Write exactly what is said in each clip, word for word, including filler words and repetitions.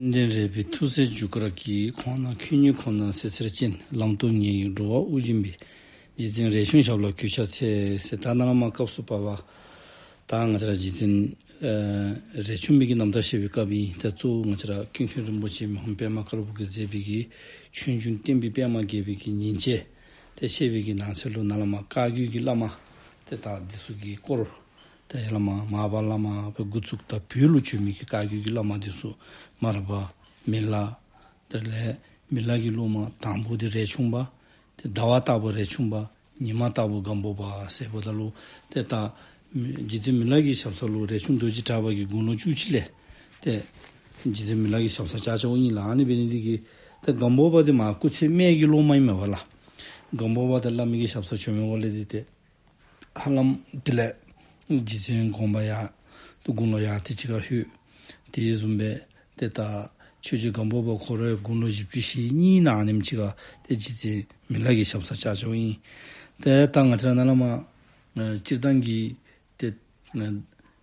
དྲན་རེ་བའི་ཐུགས་སྲས་རྒྱུ་སྐར་གྱི། ཁོང་ན་ཁྱོད་ཉིད་ཁོང་ན་སྲིད་ཚེར་ཅན། ལམ་སྟོན་ངེས་ཡིན་འགྲོ་བ་དབུགས་འབྱིན་པའི། རྗེ་བཙུན་རས་ཆུང་ཞབས་ལ་གུས་ཕྱག་འཚལ་ཟེར། ད་ནཱ་ལས་མར་སྐབས་སུ་བབ་པ། ད་ང་བཅས་ར་རྗེ་བཙུན་ཨ་རས་ཆུང་པའི་གི་རྣམ་ཐར་བཤད་པའི་སྐབས་ཨིན། ད་གཙོ་བོ་ང་བཅས་ར་ཀུན་མཁྱེན་རིན་པོ་ཆེ་མི་ཕམ་པདྨ་དཀར་པོ་གིས་མཛད་པའི་གི་ཆོས་འབྱུང་བསྟན་པའི་པདྨ་རྒྱས་པའི་གི་ཉིན་བྱེད་དེ་བཤད་པའི་གི་ནང་གསེས་ལུ་ནཱ་ལས་མར་བཀའ་བརྒྱུད་ཀྱི་བླ་མ་དེ་དག་འདི་ཚུ་གི་སྐོར། ཏེ་ཡར་ལས་མར་མར་པ་བླ་མ་སྦེ་འགོ་བཙུགས་ད་བོད་ལུ་བྱོན་མི་གི་བཀའ་བརྒྱུད་ཀྱི་བླ་མ་འདི་ཚུ་མར་པ་མི་ལ། དེ་ལས་མི་ལ་གི་སློབ་མ་དང་པོ་འདི་རས་ཆུང་པ། ཏེ་ཟླ་བ་ལྟ་བུ་རས་ཆུང་པ། ཉི་མ་ལྟ་བུ་སྒམ་པོ་པ་ཟེརཝ་ད་ལུ་ཏེ་ད་རྗེ་བཙུན་མི་ལ་གི་ཞབས་ས་ལུ་རས་ཆུང་རྡོ་རྗེ་གྲགས་པ་གིས་དགུང་ལོ་བཅུ་གཅིག་ལས་ཏེ་རྗེ་བཙུན་མི་ལ་གི་ཞབས་ས་བཅར་བཅརཝ་ཨིན་ལགས། ཨ་ནི་འབད་ནི་འདི་གིས་ཏེ་སྒམ་པོ་པ་འདི་མར་སྐུ་ཚེ་སྨད་ཀྱི་སློབ་མ་ཨིན་མས་པ་ལགས། སྒམ་པོ་པ་འདི་བླ་མའི་གི་ཞབས་སར་བྱོན་མི་འོང་ལས་འདི་ཏེ་ཧ་ལམ་དེ་ལས་རྗེ་བཙུན་དགོངས་པ་ཡར་དུ་དགུང་ལོ་ཡར་ཏེ་ཅིག་ཁར་ལྷོད། དེ་བཟུམ་སྦེ་ཏེ་ད་ཆོས་རྗེ་སྒམ་པོ་པ་ཁོ་ར་དགུང་ལོ་བཞི་བཅུ་ཞེ་གཉིས་ནང་ཨ་ནེམ་ཅིག་ཁར་ཏེ་རྗེ་བཙུན་མི་ལ་གི་ཞབས་སར་བཅར་བཅརཝ་ཨིན། ཏེ་ད་ང་བཅས་ར་ནཱ་ལས་མར་ཨ་སྤྱིར་བཏང་གི་ཏེ་ཨ་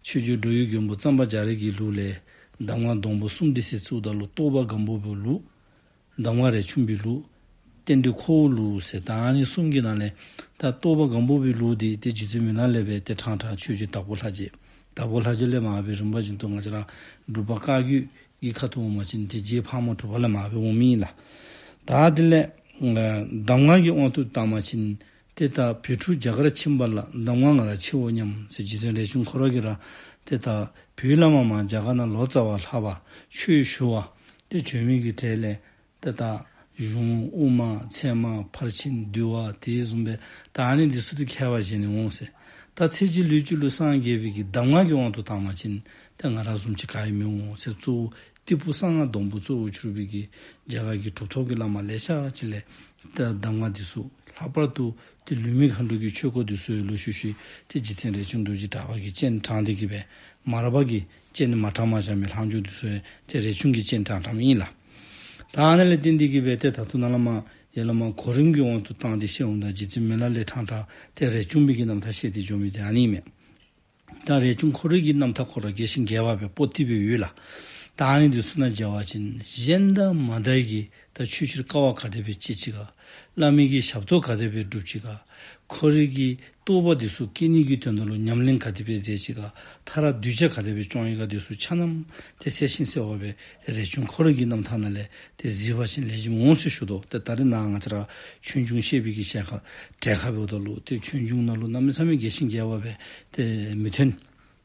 ཆོས་རྗེ་འགྲོ་བའི་མགོན་པོ་གཙང་པ་རྒྱ་རས་ཀྱི་ལུགས་ལས་གདམས་ངག་སྡོང་པོ་གསུམ་འདི་ཟེར་བཙུགསཔ་ད་ལུ་རྟོགས་པ་སྒམ་པོ་པའི་ལུགས། གདམས་ངག་རས་ཆུང་པའི་ལུགས། རྟེན་འབྲེལ་ཁོ་བོའི་ལུགས་ཟེར་ད་ཨ་ནི་གསུམ་གྱི་ནང་ལས་ད་རྟོགས་པ་སྒམ་པོ་པའི་ལུགས་འདི་ཏེ་རྗེ་བཙུན་མི་ལ་ལས་སྦེ་ཏེ་ཕྲང་ཕྲང་ཆོས་རྗེ་དྭགས་པོ་ལྷ་རྗེ། དྭགས་པོ་ལྷ་རྗེ་ལས་མར་སྦེ་རིམ་པ་བཞིན་དུ་ང་བཅས་ར་འབྲུག་པ་བཀའ་བརྒྱུད་ཀྱི་ཁ་ཐུག་འོང་པ་ཅིན་ཏེ་རྗེ་ཕག་མོ་གྲུ་པ་ལས་མར་སྦེ་འོང་མི་ཨིན་ལགས། ད་དེ་ལས་ཨ་གདམས་ངག་གི་དབང་དུ་བཏང་པ་ཅིན་ཏེ་ད་བོད་ཕྲུག་རྒྱ་གར་ཕྱིན་པ་ལ་གདམས་ངག་ང་ར་ཆེའོ་སྙམ་ཟེར་རྗེ་བཙུན་རས་ཆུང་ཁོ་ར་གིས་ར་ཏེ་ད་བོད་ལས་མར་མར་རྒྱ་གར་ནང་ལོ་ཙཱ་བ་ལྷག་པ་ཆོས་ཞུ་བར་ཏེ་བྱོན་མི་གི་གྲས་ལས་ཏེ་ད་གཞུང་དབུ་མ་ཚད་མ་ཕར་ཕྱིན་འདུལ་བ་དེ་བཟུམ་སྦེ་ད་ཨ་ནི་འདི་ཚུ་ཏེ་མཁས་པ་བཞེས་ནི་འོང་ཟེར། ད་ཚེ་གཅིག་ལུས་གཅིག་ལུ་སངས་རྒྱས་པའི་གི་གདམས་ངག་གི་དབང་དུ་བཏང་པ་ཅིན་ཏེ་ང་ར་བཟུམ་ཅིག་ག་ཡང་མི་འོང་ཟེར། གཙོ་བོ་ཏི་ཕུ་གསང་སྔགས་སྡོང་པོ་གཙོ་བོར་གྱུར་པའི་གི་རྒྱ་གར་གྱི་གྲུབ་ཐོབ་ཀྱི་བླ་མ་ལེ་ཤ་ཅིག་ལས་ད་གདམས་ངག་འདི་ཚུ་ལྷག་པར་དུ་ཏེ་ལུས་མེད་མཁའ་འགྲོ་གི་ཆོས་སྐོར་འདི་ཚུ་ལུ་ཤུལ་ཤུལ་ཏེ་རྗེ་བཙུན་རས་ཆུང་རྡོ་རྗེ་གྲགས་པ་གིས་སྤྱན་དྲངས་ཏེ་གི་སྦེ་མར་པ་གིས་སྤྱན་མ་དྲངས་པར་བཞག་མི་ལྷག་འཇུག་འདི་ཚུ་ཡང་ཏེ་རས་ཆུང་གིས་སྤྱན་དྲངས་དྲངསམ་ཨིན་ལགས། ད་ཨ་ནི་ལས་བརྟེན་ཏེ་གི་སྦེ་ཏེ་ད་ལྟོ་ནཱ་ལས་མར་ཡར་ལས་མར་གོ་རིམ་གྱི་དབང་དུ་བཏང་སྟེ་བཤད་འོངམ་ད་རྗེ་བཙུན་མི་ལ་ལས་ཕྲང་ཕྲང་ཏེ་རས་ཆུང་པའི་གི་རྣམ་ཐར་བཤད་དེ་འགྱོ་མི་འདི་ཨ་ནི་ཨིན་མས། ད་རས་ཆུང་ཁོ་རའི་གི་རྣམ་ཐར་ཁོ་ར་རྒྱས་ཤིང་རྒྱས་པ་སྦེ་པོ་ཏི་སྦེ་ཡོད་ལགས། ད་ཨ་ནི་འདི་ཚུ་ནང་མཇལ་བ་ཅིན་གཞན་དང་མ་འདྲ་བའི་གི་ད་ཆོས་ཕྱིར་དཀའ་བ་ག་དེ་སྦེ་སྤྱད་ཅི་ག། བླ་མའི་གི་ཞབས་ཏོག་ག་དེ་སྦེ་སྒྲུབ་ཅི་ག། ཁོ་རའི་གི་རྟོགས་པ་འདི་ཚུ་སྐྱེ་ནི་གི་དོན་དག་ལུ་ཉམས་ལེན་ག་དེ་སྦེ་མཛད་ཅི་ག། མཐར་གདུལ་བྱ་ག་དེ་སྦེ་སྐྱོང་ཡི་ག་འདི་ཚུ་ཆ་མཉམ་ཏེ་གསལ་ཞིང་གསལ་བ་སྦེ་རས་ཆུང་ཁོ་རའི་གི་རྣམ་ཐར་ནང་ལས་ཏེ་གཟིགས་པ་ཅིན་ལེགས་ཤོམ་འོང་ཟེར་ཞུ་དོ། ཏེ་ད་རེས་ནཱ་ང་བཅས་ར་ཆོས་འབྱུང་བཤད་པའི་གི་ཞལ་ཁ་གྲལ་ཁར་འབདཝ་ད་ལུ་ཏེ་ཆོས་འབྱུང་ནང་ལུ་གནམ་མེད་ས་མེད་རྒྱས་ཤིང་རྒྱས་པ་སྦེ་ཏེ་མི་ཐོན།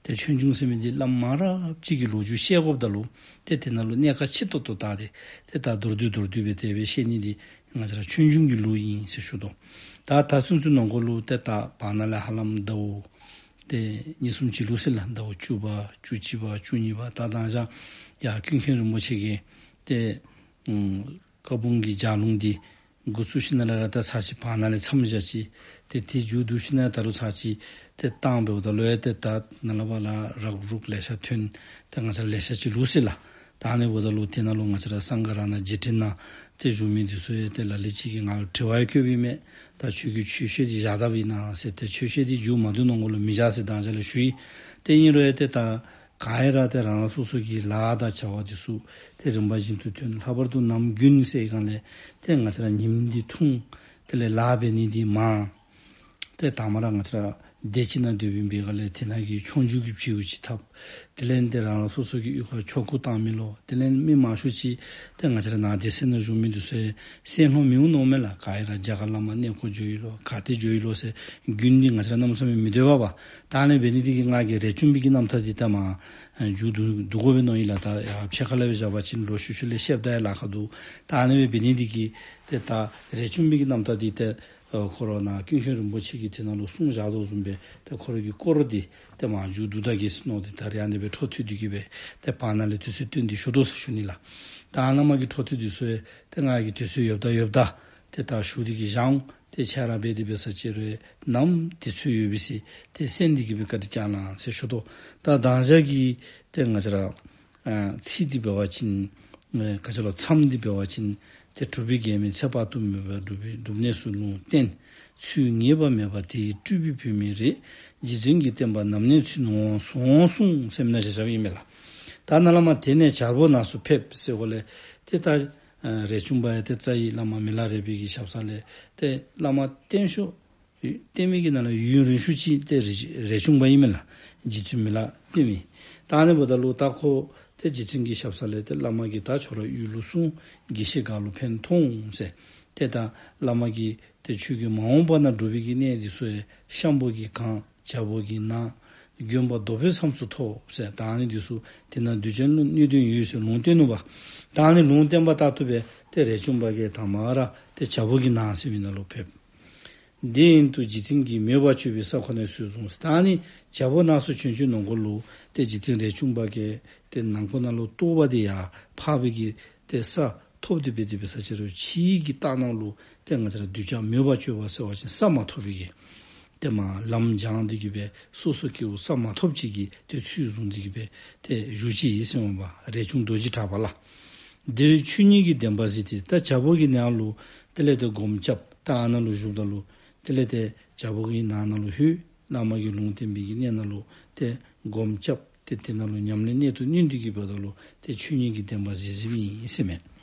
ཏེ་ཆོས་འབྱུང་ཟེར་མི་འདི་བླམ་མང་རབས་ཅིག་གིས་ལོ་རྒྱུས་བཤད་དགོཔ་ད་ལུ་ཏེ་དེ་ནང་ལུ་གནད་ཁག་ཆེ་ཏོག་ཏོ་བཏགས་ཏེ་ཏེ་ད་མདོར་བསྡུས་མདོར་བསྡུས་སྦེ་དེ་སྦེ་བཤད་ནི་འདི་ང་བཅས་ར་ཆོས་འབྱུང་གི་ལུགས་ཨིན་ཟེར་ཞུ་དོ། ད་ད་ཚུན་ཚོད་ནང་འཁོད་ལུ་ཏེ་ད་བར་ན་ལས་ཧ་ལམ་ཟླཝ་ཏེ་གཉིས་གསུམ་ཅིག་ལུས་ཟེར་ལགས། ཟླཝ་བཅུ་པ་བཅུ་གཅིག་པ་བཅུ་གཉིས་པ། ད་མདང་ཞག་ཡར་ཀུན་མཁྱེན་རིན་པོ་ཆེ་གིས་ཏེ་ཨམ་བཀའ་འབུམ་གྱི་ལྗགས་ལུང་འདི་འགོ་བཙུགས་ཞིནམ་ལས་ར་ད་ཚར་གཅིག་བར་ན་ལས་མཚམས་བཞག་ཅི། ཏེ་དེ་མཇུག་བསྡུ་ཞིནམ་ལས་ད་རུང་ཚར་གཅིག་ཏེ་བཏང་འབདཝ་ད་ལུ་ཡང་ཏེ་ད་ནཱ་ལས་ཕར་ལས་རག་རུག་ལེ་ཤ་ཐོན། ཏེ་ང་བཅས་ལེ་ཤ་ཅིག་ལུས་ཟེར་ལགས། ད་ཨ་ནི་འབདཝ་ད་ལུ་དེ་ནང་ལུ་ང་བཅས་ར་གསང་སྒང་ར་ནང་རྗེས་དྲན་ནང་ཏེ་བཞུགས་མི་འདི་ཚུ་ཡང་ཏེ་ལ་ལུ་ཅིག་གིས་ང་ལུ་དྲི་བ་ཡང་བཀོདཔ་ཨིན་མས། ད་ཁྱོད་ཀྱིས་ཆོས་བཤད་འདི་བཞག་དཔ་ཨིན་ན་ཟེར། ཏེ་ཆོས་བཤད་འདི་མཇུག་མ་བསྡུ་ནང་འཁོད་ལུ་མི་བཞག་ཟེར་མདང་ཞག་ལས་ཞུ་ཡི། ཏེ་ཨིན་རུང་ཡང་ཏེ་ད་ག་ར་ཏེ་རང་རང་སོ་སོ་གི་ལཱ་དང་བྱ་བ་འདི་ཚུ་ཏེ་རིམ་པ་བཞིན་དུ་ཐོན། ལྷག་པར་དུ་ནམ་དགུན་ཟེར་བའི་སྒང་ལས་ཏེ་ང་བཅས་ར་ཉིམ་འདི་ཐུང་། དེ་ལས་ལཱ་འབད་ནི་འདི་མང་། ཏེ་དང་པ་ར་ང་བཅས་ར་སྡེ་གཅིག་ནང་སྡོད་པའི་སྒང་ལས་དེ་ནང་གི་ཆོས་རྒྱུགས་ཀྱི་བྱིའུ་ཅིག་འཐབ། དེ་ལས་ཏེ་རང་རང་སོ་སོ་གི་གཡུས་ཁར་ཆོ་ག་བཏང་མི་ལུ། དེ་ལས་མི་མང་ཤོས་ཅིག་ཏེ་ང་བཅས་ར་ནཱ་སྡེ་སྲིད་ནང་བཞུགས་མི་འདི་ཚུ་ཡང་སེམས་ལྷོད་མི་འོང་མནོཝ་མས་ལགས། ག་ར་རྒྱ་གར་ལས་མར་གནས་སྐོར་འགྱོ་ཡི་ལོ་ག་ཏེ་འགྱོ་ཡི་ལོ་ཟེར་དགུན་འདི་ང་བཅས་ར་གནམ་མེད་ས་མེད་མི་སྡོད་པས་པ། ད་ཨ་ནི་འབད་ནི་འདི་གིས་ང་གིས་རས་ཆུང་པའི་གི་རྣམ་ཐར་འདི་ད་མར་མཇུག་བསྡུ་བསྡུ་དགོ་པས་མནོ་ཡི་ལགས། ད་ཡར་ཕྱེད་ཀ་ལས་སྦེ་བཞག་པ་ཅིན་ལོག་ཤུལ་ཤུལ་ལས་བཤདཔ་ད་ཡང་ལཱ་ཁག་འདུག། ད་ཨ་ནི་སྦེ་འབད་ནི་འདི་གིས་ཏེ་ད་རས་ཆུང་པའི་གི་རྣམ་ཐར་འདི་ཏེ་ཨ་ཁོ་ར་ནཱ་ཀུན་མཁྱེན་རིན་པོ་ཆེ་གིས་དེ་ནང་ལུ་གསུངས་བཞག་དོ་བཟུམ་སྦེ་ཏེ་ཁོ་ར་གི་སྐོར་འདི་ཏེ་མར་མཇུག་བསྡུ་ད་གེ་ཟེར་མནོ་སྟེ་ད་རེས་ཨ་ནི་སྦེ་འཕྲོ་མཐུད་དེ་གི་སྦེ་ཏེ་བར་ན་ལས་དུས་ཚོད་བཏོན་ཏེ་ཞུ་དོ་ཟེར་ཞུ་ནི་ལགས། ད་ཨ་ནཱ་མར་གྱི་འཕྲོ་མཐུད་འདི་ཚུ་ཡང་ཏེ་ང་གིས་དུས་ཚོད་ཡོདཔ་ད་ཡོདཔ་ད་ཏེ་ད་ཞུ་སྟེ་གི་བཞག་འོང་། ཏེ་ཆ་ར་འབད་དེ་འབད་ས་ཅིག་རུང་ནམ་དུས་ཚོད་ཡོད་པའི་ཚེ་ཏེ་གསན་ཏེ་གི་སྦེ་བཀའ་དྲིན་བསྐྱང་གནང་ཟེར་ཞུ་དོ། ད་མདང་ཞག་གི་ཏེ་ང་བཅས་ར་ཨ་ཚིག་འདི་འབད་བ་ཅིན་ཨ་ག་ཅི་ལོ་མཚམས་འདི་འབད་བ་ཅིན་ཏེ་གྲུབ་པའི་རྒྱལ་མོས་ཚེ་དཔག་ཏུ་མེད་པ་སྒྲུབ་པའི་སྒྲུབ་གནས་སུ་ལུང་བསྟན། ཚུལ་ངེས་པ་མེད་པ་དེ་ཡི་སྤྲུལ་པའི་བུད་མེད་རེད། རྗེ་བཙུན་གྱི་བསྟན་པ་ནམ་གནས་ཚུན་འོང་སོང་གསུངས་ཟེར་མི་ནང་བཞག་བཞགཔ་ཨིན་མས་ལགས། ད་ནཱ་ལས་མར་དེ་ནས་བྱ་རོག་ནགས་སུ་ཕེབས་ཟེར་གོ་ལས། ཏེ་ད་ཨ་རས་ཆུང་པ་ཡང་ཏེ་རྩ་བའི་བླ་མ་མི་ལ་རས་པའི་གི་ཞབས་ས་ལས་ཏེ་བླ་མ་བསྟེན་ཤོག། བསྟེན་མི་གི་ནང་ལས་ཡུན་རིང་ཤོས་ཅིག་ཏེ་རས་རས་ཆུང་པ་ཨིན་མས་ལགས། རྗེ་བཙུན་མི་ལ་བསྟེན་མི། ད་ཨ་ནི་འབདཝ་ད་ལུ་ད་ཁོ་ཏེ་རྗེ་བཙུན་གྱི་ཞབས་ས་ལས་ཏེ་བླ་མ་གིས་ད་ཁྱོད་ར་ཡུལ་ལུ་སོང་། དགེ་བཤེས་སྒར་ལུ་ཕན་ཐོགས་ཟེར། ཏེ་ད་བླ་མ་གིས་ཏེ་ཁྱོད་ཀྱིས་མ་འོངས་པ་ན་འགྲོ་བའི་གི་གནས་འདི་ཚུ་ཡང་ཤམ་པོ་གི་གངས། བྱ་རོག་གི་ནགས། དགོན་པ་རྡོ་པོའི་མཚམས་སུ་ཐོབ་ཟེར། ད་ཨ་ནི་འདི་ཚུ་དེ་ནང་གདུལ་བྱ་གནོད་དོན་ཡོད་ཟེར་ལུང་བསྟན་ནུག་པ། ད་ཨ་ནི་ལུང་བསྟན་པ་ལྟར་དུ་སྦེ་ཏེ་རས་ཆུང་པ་གིས་དང་པ་ར་ཏེ་བྱ་རོག་གི་ནགས་ཟེར་མི་ནང་ལུ་ཕེབས། དེ་ཡུན་དུ་རྗེ་བཙུན་གྱི་མོས་པ་ཆོད་པའི་ས་ཁོ་ནས་གསོལ་གསུངས། ད་ཨ་ནི་བྱ་རོག་ནགས་སུ་བྱོན་བྱོནམ་ནང་འཁོད་ལུ་ཏེ་རྗེ་བཙུན་རས་ཆུང་པ་གིས་ཏེ་ནང་འཁོད་ནང་ལུ་རྟོགས་པ་དེ་ཡར་འཕགས་པའི་གི་ཏེ་ས་ཐོབ་སྟེ་སྦེ་དེ་སྦེ་ས་ཆ་རུ་ཕྱི་གི་ལྟག་ནང་ལུ་ཏེ་ང་བཅས་ར་གདུལ་བྱ་མོས་པ་ཆོད་པ་ཟེར་བ་ཅིན་ས་མ་ཐོབ་པའི་གི་ཏེ་མར་ལམ་སྦྱངས་ཏེ་གི་སྦེ་སོ་སོ་སྐྱེ་བོ་ས་མ་ཐོབ་ཅིག་གི་ཏེ་ཚུལ་བཟུང་སྟེ་གི་སྦེ་ཏེ་བཞུགས་ཅི་ཨིན་ཟེར་མས་པ། རས་ཆུང་རྡོ་རྗེ་གྲགས་པ་ལགས། འདིར་ཆོས་ཉིད་ཀྱི་བདེན་པ་གཟིགས་ཏེ། ད་བྱ་རོག་གི་ནགས་ལུ་དེ་ལས་ཏེ་སྒོམ་རྐྱབ། ད་ཨ་ནཱ་ལུ་བཞུགསཔ་ད་ལུ་དེ་ལས་ཏེ་བྱ་རོག་གི་ནགས་ནང་ལུ་ལྷོད། བླ་མ་གིས་ལུང་བསྟན་པའི་གི་གནས་ནང་ལུ་ཏེ་སྒོམ་རྐྱབ། ཏེ་དེ་ནང་ལུ་ཉམས་ལེན་གནད་དུ་བསྣུན་ཏེ་གི་འབདཝ་ད་ལུ་ཏེ་ཆོས་ཉིད་ཀྱི་བདེན་པ་གཟིགས་གཟིགསཔ་ཨིན་ཟེར་མས།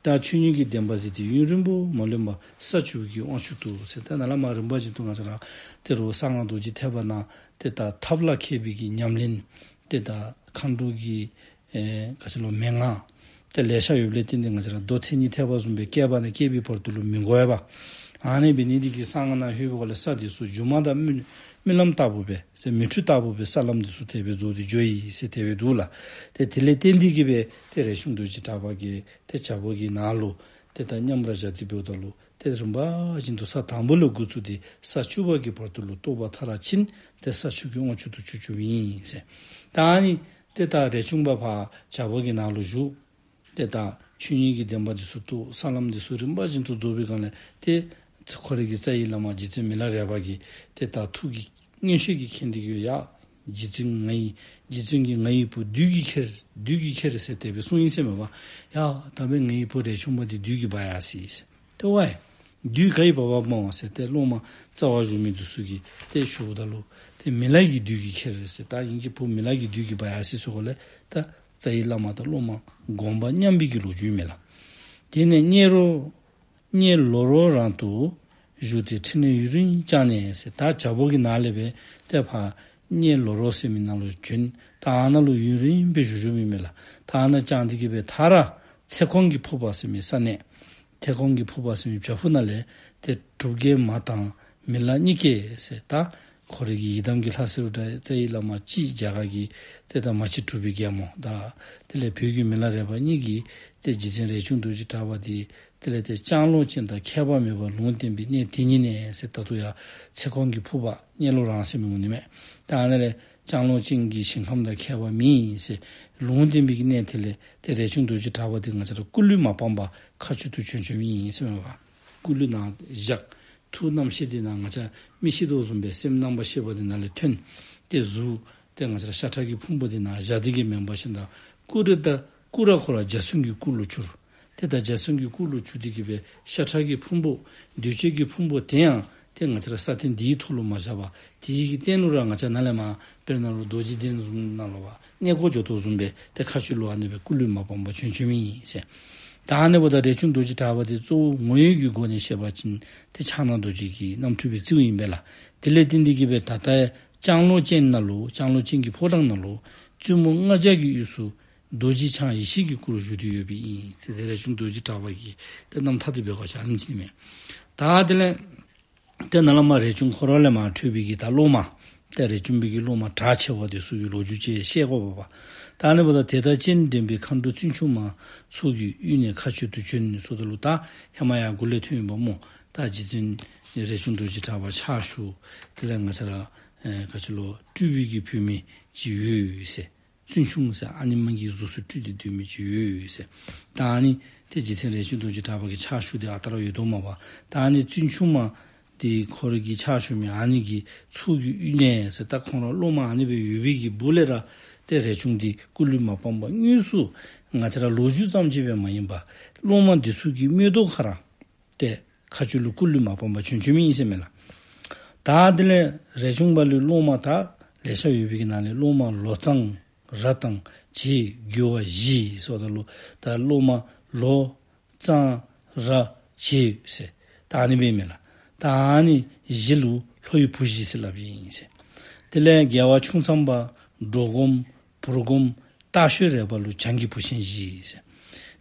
ད་ཆོས་ཉིད་ཀྱི་བདེན་པ་གཟིགས་ཏེ། ཡུན་རིང་པོ་མ་ལོན་པར་ས་བཅུ་པའི་གི་དབང་ཕྱུག་ཏུ་ཟེར། ད་ནཱ་ལས་མར་རིམ་པ་བཞིན་དུ་ང་བཅས་ར་ཏེ་རུང་གསང་སྔགས་རྡོ་རྗེ་ཐེག་པ་ནང་ཏེ་ད་ཐབས་ལ་མཁས་པའི་གི་ཉམས་ལེན། ཏེ་ད་མཁའ་འགྲོ་གི་ཨེ་ག་ཅི་ལོ་མན་ངག་ཏེ་ལེ་ཤ་ཡོདཔ་ལས་བརྟེན་ཏེ་ང་བཅས་ར་མདོ་མཚན་ཉིད་ཐེག་པ་བཟུམ་སྦེ་བསྐལ་པ་ནས་བསྐལ་པའི་བར་དུ་ལུ་མི་འགོར་བས་པ། ཨ་ནི་འབད་ནི་འདི་གིས་གསང་སྔགས་ནང་ལྷོད་པའི་སྒང་ལས་ས་འདི་ཚུ་སྒྱུ་མ་དང་རྨི་རྨི་ལམ་ལྟ་བུ་སྦེ་ཟེར་མི་འཁྲུལ་ལྟ་བུ་སྦེ་ས་ལམ་འདི་ཚུ་དེ་སྦེ་རྫོགས་ཏེ་འགྱོ་ཡི་ཟེར་དེ་སྦེ་འདུག་ལགས། ཏེ་དེ་ལས་བརྟེན་ཏེ་གི་སྦེ་ཏེ་རས་ཆུང་རྡོ་རྗེ་གྲགས་པ་གིས་ཏེ་བྱ་རོག་གི་ནགས་ལུ་ཏེ་ད་མཉམ་པར་བཞག་སྟེ་འབདཝ་ད་ལུ་ཏེ་རིམ་པ་བཞིན་དུ་ས་དང་པོ་ལས་འགོ་བཙུགས་ཏེ་ས་བཅུ་པ་གི་བར་དུ་ལུ་རྟོགས་པ་མཐར་ཕྱིན། ཏེ་ས་བཅུ་གི་དབང་ཕྱུག་ཏུ་གྱུར་གྱུརཔ་ཨིན་ཟེར། ད་ཨ་ནི་ཏེ་ད་རས་ཆུང་པ་ཕར་བྱ་རོག་གི་ནགས་ལུ་བཞུགས། ཏེ་ད་ཆོས་ཉིད་ཀྱི་བདེན་པ་འདི་ཚུ་རྟོགས། ས་ལམ་འདི་ཚུ་རིམ་པ་བཞིན་དུ་རྫོགས་པའི་སྒང་ལས་ཏེ་ཁོ་རའི་གི་རྩ་བའི་བླ་མ་རྗེ་བཙུན་མི་ལ་རས་པ་གིས་ཏེ་ད་ཐུགས་ཀྱི་མངོན་ཤེས་ཀྱིས་མཁྱེན་ཏེ་གི་ཡ་རྗེ་བཙུན་ང་ཡི་རྗེ་བཙུན་གྱིས་ང་ཡི་བུ་བདུད་ཀྱིས་ཁྱེར། བདུད་ཀྱིས་ཁྱེར་ཟེར་དེ་སྦེ་གསུངས་ཡི་ཟེར་མས་པ། ཡ་ད་འབདན་ང་ཡི་བུ་རས་ཆུང་པ་འདི་བདུད་ཀྱིས་འབག་ཡར་སོ་ཡི་ཟེར། ཏེ་ཝའི་བདུད་ག་གིས་འབག་འབགཔ་སྨོ་ཟེར་ཏེ་སློབ་མ་རྩ་བར་བཞུགས་མི་འདི་ཚུ་གིས་ཏེ་ཞུཝ་ད་ལུ་ཏེ་མི་ལ་གི་བདུད་ཀྱིས་ཁྱེར་ཟེར། ད་ངེ་གི་བུ་མི་ལ་གི་བདུད་ཀྱིས་འབག་ཡར་སོ་ཡི་ཟེར་གོ་ལས་ད་རྩ་བའི་བླ་མ་དང་སློབ་མ་སྒོམ་པ་མཉམ་པའི་གི་ལོ་རྒྱུས་མས་ལགས། དེ་ནས་གཉེར་རོ་གཉེར་ལོ་རོ་རང་དུ་བཞུགས་ཏེ་ཕྲིན་ལས་ཡུན་རིང་བསྐྱངས་ནས་ཟེར། ད་བྱ་རོག་གི་ནགས་ལས་སྦེ་ཏེ་ཕར་གཉེར་ལོ་རོ་ཟེར་མི་ནང་ལུ་བྱོན། ད་ཨ་ནཱ་ལུ་ཡུན་རིང་སྦེ་བཞུགས་བཞུགསཔ་ཨིན་མས་ལགས། ད་ཨ་ནཱ་བསྐྱངས་ཏེ་གི་སྦེ་མཐར་ཚེ་གོང་གི་ཕུག་པ་ཟེར་མི་ས་གནས་ཚེ་གོང་གི་ཕུག་པ་ཟེར་མི་བྱག་ཕུག་ནང་ལས་ཏེ་གྲུབ་རྒྱལ་མ་དང་མི་ལ་གཉིས་ཀས་ཟེར། ད་ཁོ་རའི་གི་ཡི་དམ་གྱི་ལྷ་སྲས་རུ་དྲ་རྩ་བའི་བླ་མ་སྤྱི་རྒྱ་གར་གྱི་ཏེ་ད་མ་གཅིག་གྲུབ་པའི་རྒྱལ་མོ་དང་དེ་ལས་བོད་ཀྱི་མི་ལ་རས་པ་གཉིས་ཀྱིས་ཏེ་རྗེ་བཙུན་རས་ཆུང་རྡོ་རྗེ་གྲགས་པ་འདི་དེ་ལས་ཏེ་ལྕང་ལོ་ཅན་དང་ཁྱད་པར་མེད་པར་ལུང་བསྟན་པའི་གནས་དེ་ཉིད་ནས་ཟེར། ད་ལྟོ་ཡང་ཚེ་གོང་གི་ཕུག་པ་གཉེར་ལོ་རང་ཟེར་མི་འོང་ནི་མས། ད་ཨ་ནཱ་ལས་ལྕང་ལོ་ཅན་གྱི་ཞིང་ཁམས་དང་ཁྱད་པར་མེད་ཟེར་ལུང་བསྟན་པའི་གནས་དེ་ལས་ཏེ་རས་ཆུང་རྡོ་རྗེ་གྲགས་པ་འདི་ང་བཅས་ར་སྐུ་ལུས་མ་སྤངས་པར་མཁའ་སྤྱོད་དུ་བྱོན་བྱོནམ་ཨིན་ཟེར་མས་པ། སྐུ་ལུས་ནང་བཞག། ཐུགས་རྣམ་ཤེས་འདི་ནང་ང་བཅས་མི་ཤི་དོ་བཟུམ་སྦེ་སེམས་རྣམ་པར་ཤེས་པ་འདི་ནང་ལས་ཐོན། ཏེ་གཟུགས་ཏེ་ང་བཅས་ར་ཤ་ཁྲག་གི་ཕུང་པོ་འདི་ནང་བཞག་སྟེ་གི་མེན་པར་ཞིནམ་ད་སྐུ་རེ་ད་སྐུ་ར་ཁོ་ར་འཇའ་ཚོན་གྱི་སྐུ་ལུ་གྱུར། ཏེ་ད་འཇའ་ཚོན་གྱི་སྐུ་ལུ་གྱུར་ཏེ་གི་སྦེ་ཤ་ཁྲག་གི་ཕུང་པོ་འདུས་བྱས་ཀྱི་ཕུང་པོ་དེ་ཡང་ཏེ་ང་བཅས་ར་ས་སྟེང་འདིའི་ཐོག་ལུ་མ་བཞག་པར་དེའི་གི་སྟེང་ལུ་ར་ང་བཅས་ནཱ་ལས་མར་དཔེར་ན་ལུ་རྡོ་རྗེ་གདན་བཟུམ་ནང་ལུ་བ་གནས་སྐོར་འགྱོ་དོ་བཟུམ་སྦེ་ཏེ་མཁའ་སྤྱོད་ལུ་ཨ་ནི་སྦེ་སྐུ་ལུས་མ་སྤངས་པར་བྱོན་བྱོནམ་ཨིན་ཟེར། ད་ཨ་ནི་འབདཝ་ད་རས་ཆུང་རྡོ་རྗེ་གྲགས་པ་འདི་གཙོ་བོ་ངོ་བོའི་གི་སྒོ་ནས་བཤད་པ་ཅིན་ཏེ་ཕྱག་ན་རྡོ་རྗེ་གི་རྣམ་འཕྲུལ་སྦེ་བརྩིཝ་ཨིན་པས་ལགས། དེ་ལས་བརྟེན་ཏེ་གི་སྦེ་ད་ལྟ་ལྕང་ལོ་ཅན་ནང་ལུ་ལྕང་ལོ་ཅན་གྱི་ཕོ་བྲང་ནང་ལུ་བཙུན་མོ་ལྔ་བརྒྱ་གི་དབུས་སུ་རྡོ་རྗེ་འཆང་ཡེ་ཤེས་ཀྱི་སྐུ་རུ་བཞུགས་ཏེ་ཡོདཔ་ཨིན་ཟེར། ཏེ་རས་ཆུང་རྡོ་རྗེ་གྲགས་པ་གི་ཏེ་རྣམ་ཐར་འདི་འབད་དགོཔ་ཅིག་ཨ་ནེམ་ཅིག་ཨིན་མས། ད་དེ་ལས་ཏེ་ནཱ་ལས་མར་རས་ཆུང་ཁོ་ར་ལས་མར་འཕྲོས་པའི་གི་ད་སློབ་མ་ཏེ་རས་ཆུང་པའི་གི་སློབ་མ་གྲགས་ཆེ་བ་འདི་ཚུ་གི་ལོ་རྒྱུས་ཅིག་བཤད་དགོ་པས་པ། ད་ཨ་ནི་འབདཝ་ད་དེ་དག་སྤྱན་འདྲེན་པའི་མཁའ་འགྲོ་བཙུན་ཆུང་མ་ཚོགས་ཀྱི་དབུས་ནས་མཁའ་སྤྱོད་དུ་བྱོན་ཟེརཝ་ད་ལུ་ད་ཧེ་མ་ཡང་མགུ་ལས་ཐོན་ཡོདཔ་སྨོ། ད་རྗེ་བཙུན་རས་ཆུང་རྡོ་རྗེ་གྲགས་པ་ཕྱག་ཞུ། དེ་ལས་ང་བཅས་ར་ཨེ་ག་ཅི་ལོ་སྤྲུལ་པའི་གི་བུད་མེད་ཅིག་ཡོད་ཟེར། བཙུན་ཆུང་ཟེར་ཨ་ནེམ་གྱི་གཟུགས་སུ་སྤྲུལ་ཏེ་སྡོད་མི་ཅིག་ཡོད་ཟེར། ད་ཨ་ནི་ཏེ་རྗེ་བཙུན་རས་ཆུང་རྡོ་རྗེ་གྲགས་པ་གི་ཕྱག་ཞུ་སྟེ་ཨ་རྟག་ར་ཡོད་དོ་མས་པ། ད་ཨ་ནི་བཙུན་ཆུང་མ་འདི་ཁོ་ར་གི་ཕྱག་ཞུ་མི་ཨ་ནི་གི་ཚོགས་ཀྱི་དབུས་ནས་ཟེར། ད་ཁོང་ར་སློབ་མ་ཨ་ནི་སྦེ་ཡོད་པའི་གི་སྦུག་ལས་ར་ཏེ་རས་ཆུང་འདི་སྐུ་ལུས་མ་སྤངས་པར་དངོས་སུ་ང་བཅས་ར་ལོ་རྒྱུས་ཙམ་ཅིག་སྦེ་མ་ཡིན་པར་སློབ་མ་འདི་ཚུ་གི་མིག་ཏོ་ཁ་ར་ཏེ་མཁའ་སྤྱོད་ལུ་སྐུ་ལུས་མ་སྤངས་པར་བྱོན་བྱོནམ་ཨིན་ཟེར་མས་ལགས། ད་དེ་ལས་རས་ཆུང་པ་ལུ་སློབ་མ་ད་ལེ་ཤ་ཡོད་པའི་གི་ནང་ལས་སློབ་མ་ལོ་ཙཱ་ར་དང་ བྱད་རྒོད་པ་བཞི་ཟེརཝ་ད་ལུ་ད་སློབ་མ་ལོ་གཙང་ར་བྱད་ཟེར། ད་ཨ་ནི་སྦེ་མས་ལགས། ད་ཨ་ནི་བཞི་ལུ་ལྷོ་ཡི་བུ་བཞི་ཟེར་སླབ་ཨིན་ཟེར། དེ་ལས་རྒྱལ་བ་ཁྱུང་ཚང་པ་འགྲོ་སྒོམ་བུར་སྒོམ་སྟག་ཤོད་རས་པ་ལུ་བྱང་གི་བུ་ཆེན་བཞི་ཟེར།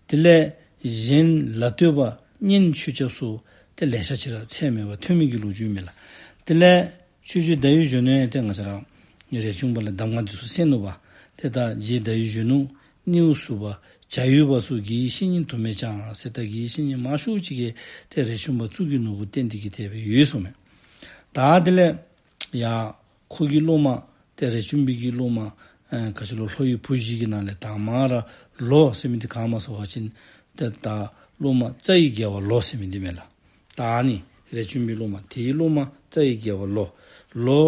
དེ་ལས་གཞན་ལ་སྟོད་པ་གཉན་ཆོས་སྐྱབས་སོགས་ཏེ་ལེ་ཤ་ཅིག་ར་ཚད་མེད་པ་ཐོན་མི་གི་ལོ་རྒྱུས་མས་ལགས། དེ་ལས་ཆོས་རྗེ་ཟླ་འོད་གཞོན་ནུ་ཡང་ཏེ་ང་བཅས་ར་རས་ཆུང་པ་ལས་གདམས་ངག་འདི་ཚུ་གསན་ནུག་པ། ཏེ་ད་རྗེ་ཟླ་འོད་གཞོན་ནུ་སྣེའུ་ཟུར་པ་བྱ་ཡུལ་པ་སོགས་དགེ་བའི་བཤེས་གཉེན་དུ་མས་ཀྱང་ཟེར། ད་དགེ་བའི་བཤེས་གཉེན་མང་ཤོས་ཅིག་གིས་ཏེ་རས་ཆུང་པ་གཙུག་གི་ནོར་བུ་བསྟེན་ཏེ་གི་དེ་སྦེ་ཡོད་ཟེརཝ་མས། ད་དེ་ལས་ཡ་ཁོ་གི་སློབ་མ་ཏེ་རས་ཆུང་པའི་གི་སློབ་མ་ཨེ་ག་ཅི་ལོ་ལྷོ་ཡི་བུ་བཞི་གི་ནང་ལས་དང་མ་ར་ལོ་ཟེར་མི་འདི་ག་སྨོ་ཟེར་བ་ཅིན་ཏེ་ད་སློབ་མ་རྩ་བའི་རྒྱལ་བ་ལོ་ཟེར་མི་འདི་མས་ལགས། ད་ཨ་ནི་རས་ཆུང་པའི་སློབ་མ་དེའི་སློབ་མ་རྩ་བའི་རྒྱལ་བ་ལོ། ལོ་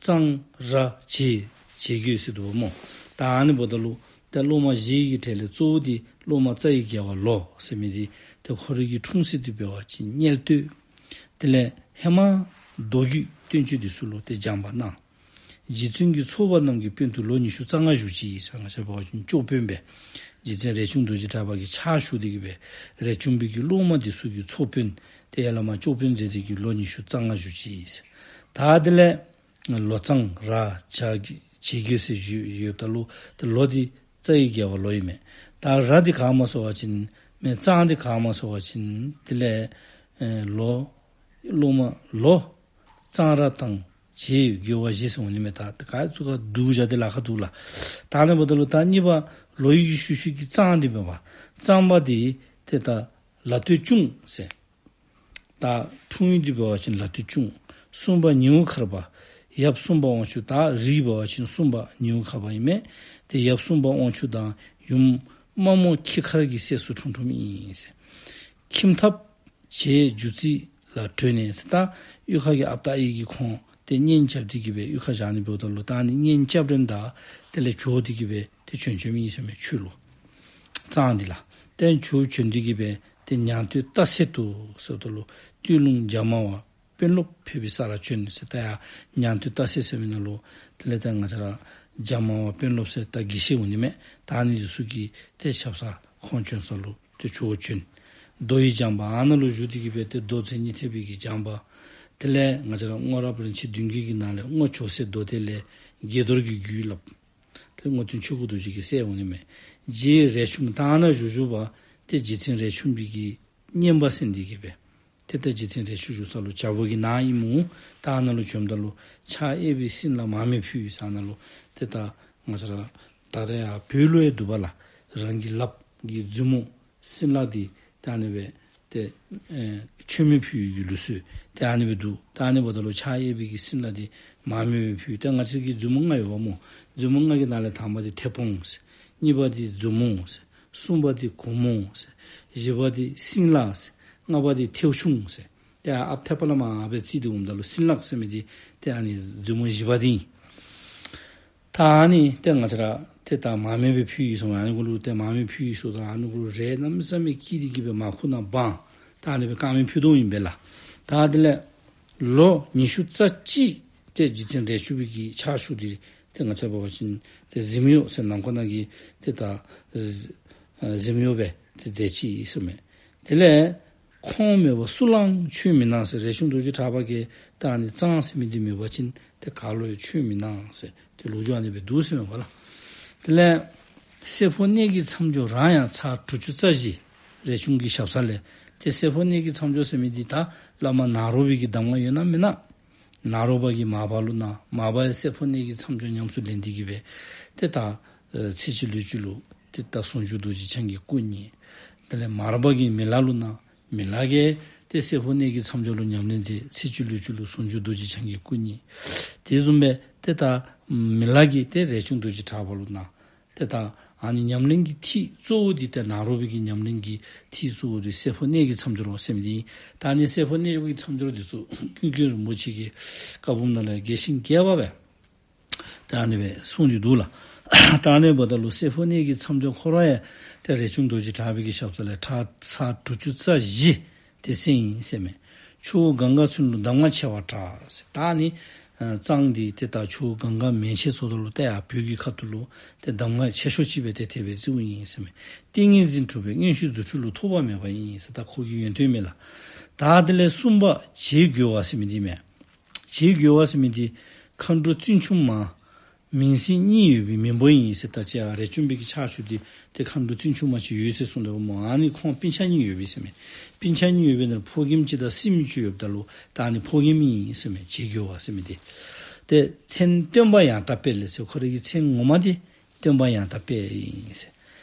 གཙང་ར་བྱད་བྱད་རྒོད་ཟེར་འདུག་པ་སྨོ། ད་ཨ་ནི་འབདཝ་ད་ལུ་ཏེ་སློབ་མ་བཞི་གི་གྲས་ལས་གཙོ་བོ་འདི་སློབ་མ་རྩ་བའི་རྒྱལ་བ་ལོ་ཟེར་མི་འདི་ཏེ་ཁོ་རའི་གི་འཁྲུངས་ས་འདི་འབད་བ་ཅིན་མངལ་སྟོད། དེ་ལས་ཧེ་མ་མདོ་རྒྱུད་བསྟན་བཅོས་འདི་ཚུ་ལུ་ཏེ་སྦྱངས་པ་གནང་། རྗེ་བཙུན་གྱི་ཚོགས་པ་རྣམས་ཀྱི་དཔོན་དུ་ལོ་ཉི་ཤུ་རྩ་ལྔ་བཞུགས་ཅི་ཟེར། ང་བཅས་འབད་བ་ཅིན་ལྕོགས་དཔོན་སྦེ་རྗེ་བཙུན་རས་ཆུང་རྡོ་རྗེ་གྲགས་པ་གི་ཕྱག་ཞུ་སྟེ་གི་སྦེ་རས་ཆུང་པའི་གི་སློབ་མ་འདི་ཚུ་གི་ཚོགས་དཔོན་ཏེ་ཡར་ལས་མར་ལྕོགས་དཔོན་མཛད་དེ་གི་ལོ་ཉི་ཤུ་རྩ་ལྔ་བཞུགས་ཅི་ཟེར། ད་དེ་ལས་ལོ་གཙང་ར་བྱ་རྒོད་ཟེར་ཞུ་ཡོདཔ་ད་ལུ་ཏེ་ལོ་འདི་རྩ་བའི་རྒྱལ་བ་ལོ་ཨིན་མས། ད་ར་འདི་ག་སྨོ་ཟེར་བ་ཅིན་མེན་གཙང་འདི་ག་སྨོ་ཟེར་བ་ཅིན་དེ་ལས་ཨེ་ལོ་སློབ་མ་ལོ་གཙང་ར་དང་བྱད་རྒོད་པ་བཞི་ཟེར་འོང་ནི་མས། ད་ད་ག་ཚུ་ག་བསྡུ་བཞག་སྟེ་ལཱ་ཁག་འདུག་ལགས། ད་ཨ་ནི་འབདཝ་ད་ལུ་ད་གཉིས་པ་ལོ་ཡི་གི་ཤུལ་ཤུལ་གྱི་གཙང་འདི་འབད་བ་གཙང་པ་འདི་ཏེ་ད་ལ་སྟོད་ཅུང་ཟེར། ད་འཁྲུངས་ཡུལ་འདི་འབད་བ་ཅིན་ལ་སྟོད་ཅུང་། གསུམ་པ་ཉེའུ་མཁར་པ། ཡབ་གསུམ་པ་དབང་ཕྱུག། ད་རིགས་འབད་བ་ཅིན་གསུམ་པ་ཉེའུ་མཁར་པ་ཨིན་མས། ཏེ་ཡབ་གསུམ་པ་དབང་ཕྱུག་དང་ཡུམ་དམའ་མོ་ཁྱི་མཁར་གྱི་སྲས་སུ་འཁྲུངས་འཁྲུངསམ་ཨིན་ཟེར། ཁྱིམ་ཐབ་བྱད་སྒྱུ་རྩི་ལ་བྲོས་ནས་ཟེར། ད་གཡུས་ཁ་གི་ཨཔ་དང་ཨའི་གིས་ཁོང་ཏེ་གཉེན་རྐྱབ་སྟེ་གི་སྦེ་གཡུས་ཁར་བཞག་ནི་འབདཝ་ད་ལུ་ད་ཨ་ནི་གཉེན་རྐྱབ་རནམ་ད་དེ་ལས་བྱོག་སྟེ་གི་སྦེ་ཏེ་བྱོན་བྱོནམ་ཨིན་ཟེར་མས་ཆོས་ལུ། གཙང་འདི་ལགས། ཏེ་བྱོག་བྱོན་ཏེ་གི་སྦེ་ཏེ་ཉང་སྟོད་སྟག་གསེབ་ཏུ་ཟེརཝ་ད་ལུ་སྟོད་ལུང་རྒྱ་དམར་བ་དཔོན་སློབ་ཕེབས་པའི་ས་ལ་བྱོན་ཟེར། ད་ཡར་ཉང་སྟོད་སྟག་གསེབ་ཟེར་མི་ནང་ལུ་དེ་ལས་ད་ང་བཅས་ར་རྒྱ་དམར་བ་དཔོན་སློབ་ཟེར་ད་དགེ་བཤེས་འོང་ནི་མས། ད་ཨ་ནི་འདི་ཚུ་གི་ཏེ་ཞབས་ས་ཁོང་བྱོན་ས་ལུ་ཏེ་བྱོག་བྱོན། མདོ་ཡི་སྦྱངས་པ་ཨ་ནཱ་ལུ་བཞུགས་ཏེ་གི་སྦེ་ཏེ་མདོ་མཛངས་བརྙེས་ཐེག་པའི་གི་སྦྱངས་པ། དེ་ལས་ང་བཅས་ར་སྔོ་རབས་རིན་ཆེན་བདུན་བརྒྱུད་ཀྱི་ནང་ལས་སྔོ་ཇོ་སྲས་མདོ་སྡེ་ལས་དགྱེས་རྡོར་གྱི་རྒྱུད་བསླབ། ཏེ་སྔོ་སྟོན་ཆོས་སྐུ་རྡོ་རྗེ་གི་སྲས་འོང་ནི་མས། རྗེ་རས་ཆུང་ད་ཨ་ནཱ་བཞུགས་བཞུགས་པ་ཏེ་རྗེ་བཙུན་རས་ཆུང་པའི་གི་བསྙེན་པ་གསན་ཏེ་གི་སྦེ་ཏེ་ད་རྗེ་བཙུན་རས་ཆུང་བཞུགས་ས་ལུ་བྱག་ཕུག་གི་ནང་ཨིན་མོ། ད་ཨ་ནཱ་ལུ་བྱོནམ་ད་ལུ་ཕྱག་གཡས་པའི་སྲིན་ལག་མར་མེ་ཕུལ་ཟེར། ཨ་ནཱ་ལུ་ཏེ་ད་ང་བཅས་ར་ད་ལྟོ་ཡང་བོད་ལུ་ཡང་འདུག་པ་ལགས། རང་གི་ལགཔ་གི་མཛུབ་མོ་སྲིན་ལག་འདི་ད་ཨ་ནི་སྦེ་ཏེ་ཨེ་མཆོད་མེ་ཕུལ་ཡི་གི་ལུགས་སྲོལ་ཏེ་ཨ་ནི་སྦེ་འདུག། ད་ཨ་ནི་འབདཝ་ད་ལུ་ཕྱག་གཡས་པའི་གི་སྲིན་ལག་འདི་མར་མེ་སྦེ་ཕུལ། ཏེ་ང་བཅས་ཀྱི་མཛུབ་མོ་ལྔ་ཡོདཔ་སྨོ། མཛུབ་མོ་ལྔ་གི་ནང་ལས་དང་པ་འདི་མཐེ་བོང་ཟེར། གཉིས་པ་འདི་མཛུབ་མོ་ཟེར། གསུམ་པ་འདི་གུང་མོ་ཟེར། བཞི་པ་འདི་སྲིན་ལག་ཟེར། ལྔ་པ་འདི་མཐེའུ་ཆུང་ཟེར། ཏེ་ཨཔ་ཐེ་པ་ལས་མར་སྦེ་རྩིས་ཏེ་འོངམ་ད་ལུ་སྲིན་ལག་ཟེར་མི་འདི་ཏེ་ཨ་ནི་མཛུབ་མོ་བཞི་པ་འདི་ཨིན། ད་ཨ་ནི་ཏེ་ང་བཅས་ར་ཏེ་ད་མར་མེ་སྦེ་ཕུལ་ཡི་ཟེར་མས། ཨ་ནི་གུ་ལུ་ཏེ་མར་མེ་ཕུལ་ཡི་ཟེརཝ་ད་ཨ་ནི་གུ་ལུ་རས་གནམ་མེད་ས་མེད་འཁྱིལ་ཏེ་གི་སྦེ་མར་ཁུ་ནང་སྦང་། ད་ཨ་ནི་སྦེ་དཀར་མེ་ཕུལ་དོ་ཨིན་པས་ལགས། ད་དེ་ལས་ལོ་ཉི་ཤུ་རྩ་གཅིག་ཏེ་རྗེ་བཙུན་རས་ཆུང་པའི་གི་ཕྱག་ཞུ་སྟེ་ཏེ་ང་བཅས་འབད་བ་ཅིན་ཏེ་གཟིམ་གཡོག་ཟེར་ནང་འཁོད་ནང་གི་ཏེ་ད་གཟིམ་གཡོག་སྦེ་ཏེ་སྡོད་ཅི་ཟེར་མས། དེ་ལས་ཁོང་མེད་པར་སུ་ལའང་ཆོས་མི་གནང་ཟེར། རས་ཆུང་རྡོ་རྗེ་གྲགས་པ་གིས་ད་ཨ་ནི་གཙང་ཟེར་མི་འདི་མེད་པ་ཅིན་ཏེ་ག་ལུ་ཡང་ཆོས་མི་གནང་ཟེར་ཏེ་ལོ་རྒྱུས་ཨ་ནི་སྦེ་འདུག་ཟེར་མས་པ་ལགས། དེ་ལས་བསྲེ་འཕོ་གནས་ཀྱི་མཚམས་སྦྱོར་རང་ཡང་ཚར་དྲུག་ཅུ་རྩ་བཞི། རས་ཆུང་གི་ཞབས་ས་ལས་ཏེ་བསྲེ་འཕོ་གནས་ཀྱི་མཚམས་སྦྱོར་ཟེར་མི་འདི་ད་བླ་མ་ནཱ་རོ་པའི་གི་གདམས་ངག་ཡོད་ན་མེན་ན། ནཱ་རོ་པ་གིས་མར་པ་ལུ་གནང་། མར་པ་ཡང་བསྲེ་འཕོ་གནས་ཀྱི་མཚམས་སྦྱོར་ཉམས་སུ་ལེན་ཏེ་གི་སྦེ་ཏེ་ད་ཨེ་ཚེ་གཅིག་ལུས་གཅིག་ལུ་ཏེ་ད་ཟུང་འཇུག་རྡོ་རྗེ་འཆང་གི་སྐུ་བརྙེས། དེ་ལས་མར་པ་གིས་མི་ལ་ལུ་གནང་། མི་ལ་གིས་ཏེ་བསྲེ་འཕོ་གནས་ཀྱི་མཚམས་སྦྱོར་ལུ་ཉམས་ལེན་མཛད། ཚེ་གཅིག་ལུས་གཅིག་ལུ་ཟུང་འཇུག་རྡོ་རྗེ་འཆང་གི་སྐུ་བརྙེས། དེ་བཟུམ་སྦེ་ཏེ་ད་མི་ལ་གིས་ཏེ་རས་ཆུང་རྡོ་རྗེ་གྲགས་པ་ལུ་གནང་། ཏེ་ད་ཨ་ནི་ཉམས་ལེན་གྱི་ཐིག་གཙོ་བོ་འདི་ཏེ་ནཱ་རོ་པའི་གི་ཉམས་ལེན་གྱི་ཐིག་གཙོ་བོ་འདི་བསྲེ་འཕོ་གནས་ཀྱི་མཚམས་སྦྱོར་ཟེར་མི་འདི་ཨིན། ད་ཨ་ནི་བསྲེ་འཕོ་གནས་ཀྱི་མཚམས་སྦྱོར་འདི་ཚུ་ཀུན་མཁྱེན་རིན་པོ་ཆེ་གི་བཀའ་འབུམ་ནང་ལས་རྒྱས་ཤིང་རྒྱས་པ་སྦེ་ད་ཨ་ནི་སྦེ་གསུངས་ཏེ་འདུག་ལགས། ད་ཨ་ནི་འབདཝ་ད་ལུ་བསྲེ་འཕོ་གནས་ཀྱི་མཚམས་སྦྱོར་ཁོ་ར་ཡང་ཏེ་རས་ཆུང་རྡོ་རྗེ་གྲགས་པའི་གི་ཞབས་ས་ལས་ཚར་ཚར་དྲུག་ཅུ་རྩ་བཞི་ཏེ་གསན་ཡི་ཟེར་མས། ཆུ་བོ་གངྒཱ་ཚུན་ལུ་གདམས་ངག་ཆེ་བར་གྲགས་ཟེར། ད་ཨ་ནི་ གཙང་འདི་ཏེ་ད་ཆུ་གངྒཱ་མན་ཆད་ཚུ་ད་ལུ་ཏེ་ཡར་བོད་ཀྱི་ཁ་ཐུག་ལུ་ཏེ་གདམས་ངག་ཆེ་ཤོས་ཅིག་སྦེ་ཏེ་དེ་སྦེ་བརྩིཝ་ཨིན་ཟེར་མས། ཏིང་ངེ་འཛིན་གྲུབ་པའི་མངོན་ཤེས་རྫུ་འཕྲུལ་ལུ། ཐོགས་པ་མེད་པ་ཡིན་ཟེར། ད་ཁོ་གི་ཡོན་ཏན་མས་ལགས། ད་དེ་ལས་གསུམ་པ་བྱེད་རྒོལ་བ་ཟེར་མི་འདི་མས། བྱེད་རྒོལ་བ་ཟེར་མི་འདི་མཁའ་འགྲོ་བཙུན་ཆུང་མ་མིང་སྲིང་གཉིས་ཡོད་པའི་མིང་པོ་ཨིན་ཟེར། ད་ཅི་རས་ཆུང་པའི་གི་ཕྱག་ཞུ་སྟེ་ཏེ་མཁའ་འགྲོ་བཙུན་ཆུང་མ་ཅིག་ཡོད་ཟེར་གསུངས་དོ་སྨོ། ཨ་ནི་ཁོང་སྤུན་ཆ་གཉིས་ཡོད་པས་ཟེར་མས། སྤུན་ཆ་གཉིས་ཡོད་པའི་ནང་ཕོ་རྒནམ་ཅིག་དང་སྲིངམོ་ཅིག་ཡོདཔ་ད་ལུ་ད་ཨ་ནི་ཕོ་རྒནམ་ཨིན་ཟེར་མས། བྱེད་རྒོལ་བ་ཟེར་མི་འདི། ཏེ་མཚན་སྟོན་པ་ཡང་དག་དཔལ་ཟེར། ཁོ་རའི་གི་མཚན་ངོ་མ་འདི་སྟོན་པ་ཡང་དག་དཔལ་ཨིན་ཟེར།